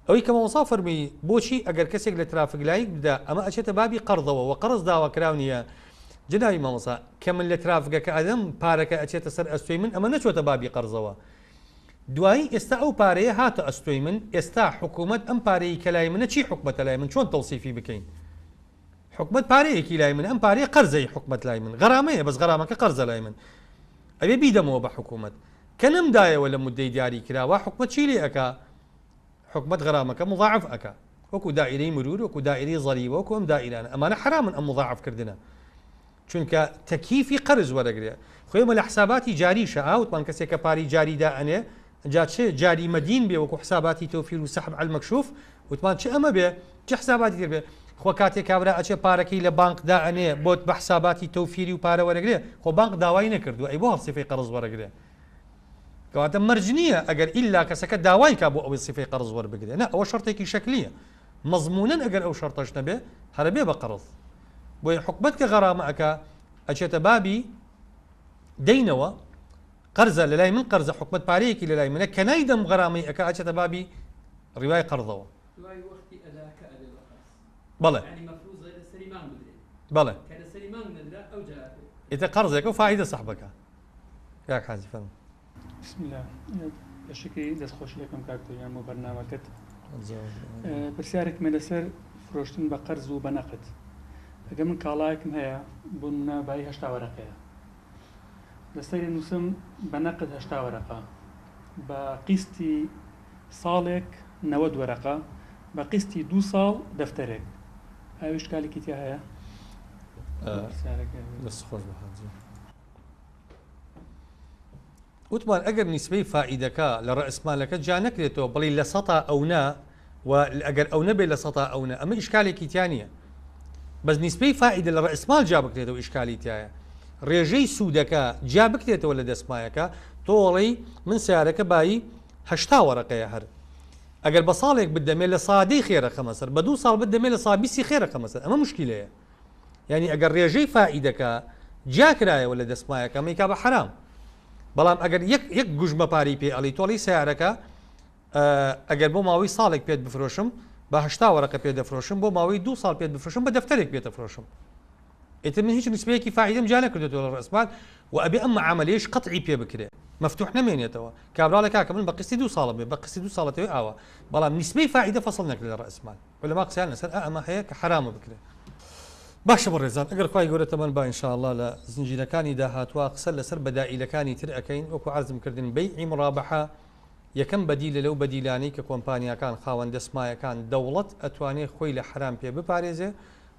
ئەوەی کە مامۆستا فەرمووی بۆچی ئەگەر کەسێک لە ترافک لایک بدا ئەمە ئەچێتە بابی قەرزەوە وە قەرز داواکراو نییە جەنابی مامۆستا کە من لە ترافگەکە ئەدەم پارەکە ئەچێتە سەر ئەستۆی من ئەمە نەچۆتە بابی قەرزەوە دوایی ئێستا ئەو پارەیە هاتە ئەستۆی من ئێستا حکوومەت ئەم پارەی کە لای منە چی حکومەتە لای من چۆن تەوسیفی بکەین حکومەت پارەیەکی لای من ئەم پارەیە قەرزەی حکومەت لای من غەرامەیە بەس غەرامەکە قەرزە لای من ئەبێ بیدەمەوە بە حکوومەت کە نەمدایەوە لە مدەی دیاری کراوە حکومەت چی لێ ئەکا حکومەت غەرامەکە مضاعف ئەکا وەکو دائیرەی مرور وەکو دائیرەی ضریبە وەکو ئەم دائیرانە ئەمانە حەرامن ئەم مضاعف کردنە چونکە تەکیفی قەرز وەرەگرێ خۆ ئێمە لە حساباتی جاریشە ئاوتمان کەسێک کە پارەی جاری دائەنێ جا چ جاری مەدین بێ وەکو حساباتی تەوفیر و سەحب عەل مەکشوف وتمان چ ئەمە بێ چ حساباتی تر بێ خۆ کاتێ کابرا ئەچێ پارەکەی لە بانق دائەنێ بۆت بە حساباتی تەوفیری و پارە وەرەگرێ خۆ بانق داوای نەکردووە ئەی بۆ هەڵسیفەی قەرز وەرەگرێ کەواتە مەرج نییە ئەگەر ئیلا کەسەکە داوای کا بۆ ئەوەی سیفەی قەرز وەربگرێ نا ئەوە شەرتێکی شەکلیە مەزمونەن ئەگەر ئەو شەرتەش نەبێ هەرەبێ بە قەرز بۆیە حکومەت کە غەرامە ئەکا ئەچێتە بابی دەینەوە قەرزە لەلای من قەرزە حکومەت پارەیەکی لەلای منە کە نایدەم غەرامەی ئەکا ئەچێتە بابی ڕیوای قەرزەوە. دوای وەختی ئەداکە ئەبێ بە قەرز. بەڵێ. یانی مەفروزە لەسەری مانگ بدرێ. بەڵێ. کە لەسەری مانگ نەدرا ئەوجا ئەبێ. ئیتر قەرزێکە و فائیدە سەحبەکە. کاک حاجی فەرموو. بسم اللە پێشەکی دەست خۆشی دەکەم کاک دڵیان بۆ بەرنامەکەت پرسیارێکم هەیە لەسەر فرۆشتن بە قەرز و بە نەقد ئەگەر من کاڵایەکم هەیە بۆ نمونە بایی 80 وەرەقەیە لەسەری نووسم بە نەقد 80 وەرەقە بە قیستی ساڵێک 90 وەرەقە بە قیستی دوو ساڵ دەفتەرێک ئایا ئیشکالێکی تیا هەیە؟ پرسیارەکە دەست خۆش بە حاجی. وتمان ئەگەر نیسبەی فائیدەکە لە ڕەئسمالەکە جیا نەکرێتەوە بڵی لە سەتا ئەونە و ئەگەر ئەو نەبێ لە سەتا ئەونە ئەمە ئیشکالێکی تیا نییە بەس نیسبەی فائیدە لە ڕەئسمال جیا بکرێتەوە ئیشکالی تایە ڕێژەی سوودەکە جیا بکرێتەوە لە دەستمایەکە تۆڵەی من سیارەکە بایی 80 وەرەقەیە هەر ئەگەر بە ساڵێک بدەمێ لە سادەی خێرە خەمە سەر بە دوو ساڵ بدەمێ لە سا بیستی خێرە خەمە سەر ئەمە مشکلەیە یانی ئەگەر ڕێژەی فائیدەکە جیا کرایەوە لە دەستمایەکە ئەمەی کا بە حەرام بەڵام ئەگەر یەک یەک گوژمە پارەی پێ ئەڵی تۆڵی سیارەکە ئەگەر بۆ ماوەی ساڵێک پێت بفرۆشم بە 80 وەرەقە پێ دەفرۆشم بۆ ماوەی دو ساڵ پێت بفرۆشم بە دەفتەرێک پێ دەفرۆشم ئیتر من هیچ نسبەیەکی فائیدەم جیا نەکردێتەوە لە ڕەسمال و ئەبێ ئەم معاملەیەش قەتعی پێ بکرێ مەفتوح نەمێنێتەوە کابراڵێ کاکە من بە قستی دو ساڵە بێ بە قستی دو ساڵەتەوەی ئاوا بەڵام نیسبەی فائیدە فەصل نەکرێت لە ڕەسمال عولەما قسەیان لەسەر ئا ئەمە هەیە کە حەرامە بکرێ. باشە بەڕێزان ئەگەر خوای گەورە تەمەن با ان شاء اللە لە زنجیرەکانی داهاتووا قسە لەسەر بەدائیلەکانی تر ئەکەین وەکو عەرزم کردن بەیعی مڕابەحە یەکەم بەدیلە لەو بەدیلانەی کە کۆمپانیاکان خاوەن دەسمایەکان دەوڵەت ئەتوانێ خۆی لە حەرام پێ بپارێزێ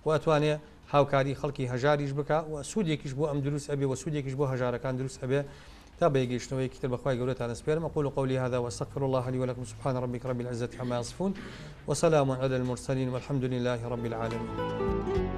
و ئەتوانێ هاوکاری خەڵکی هەژاریش بکا و سوودێکیش بۆ ئەم دروست ئەبێ و سوودێکیش بۆ هەژارەکان دروست ئەبێ تا بە یەکگەیشتنەوەیەکی تر بە خوای گەورەتان ئەسپێرم اقول قولي هذا واستغفر الله لي ولكم سبحان ربك رب العزة عما يصفون وسلام على المرسلين والحمد لله رب العالمين.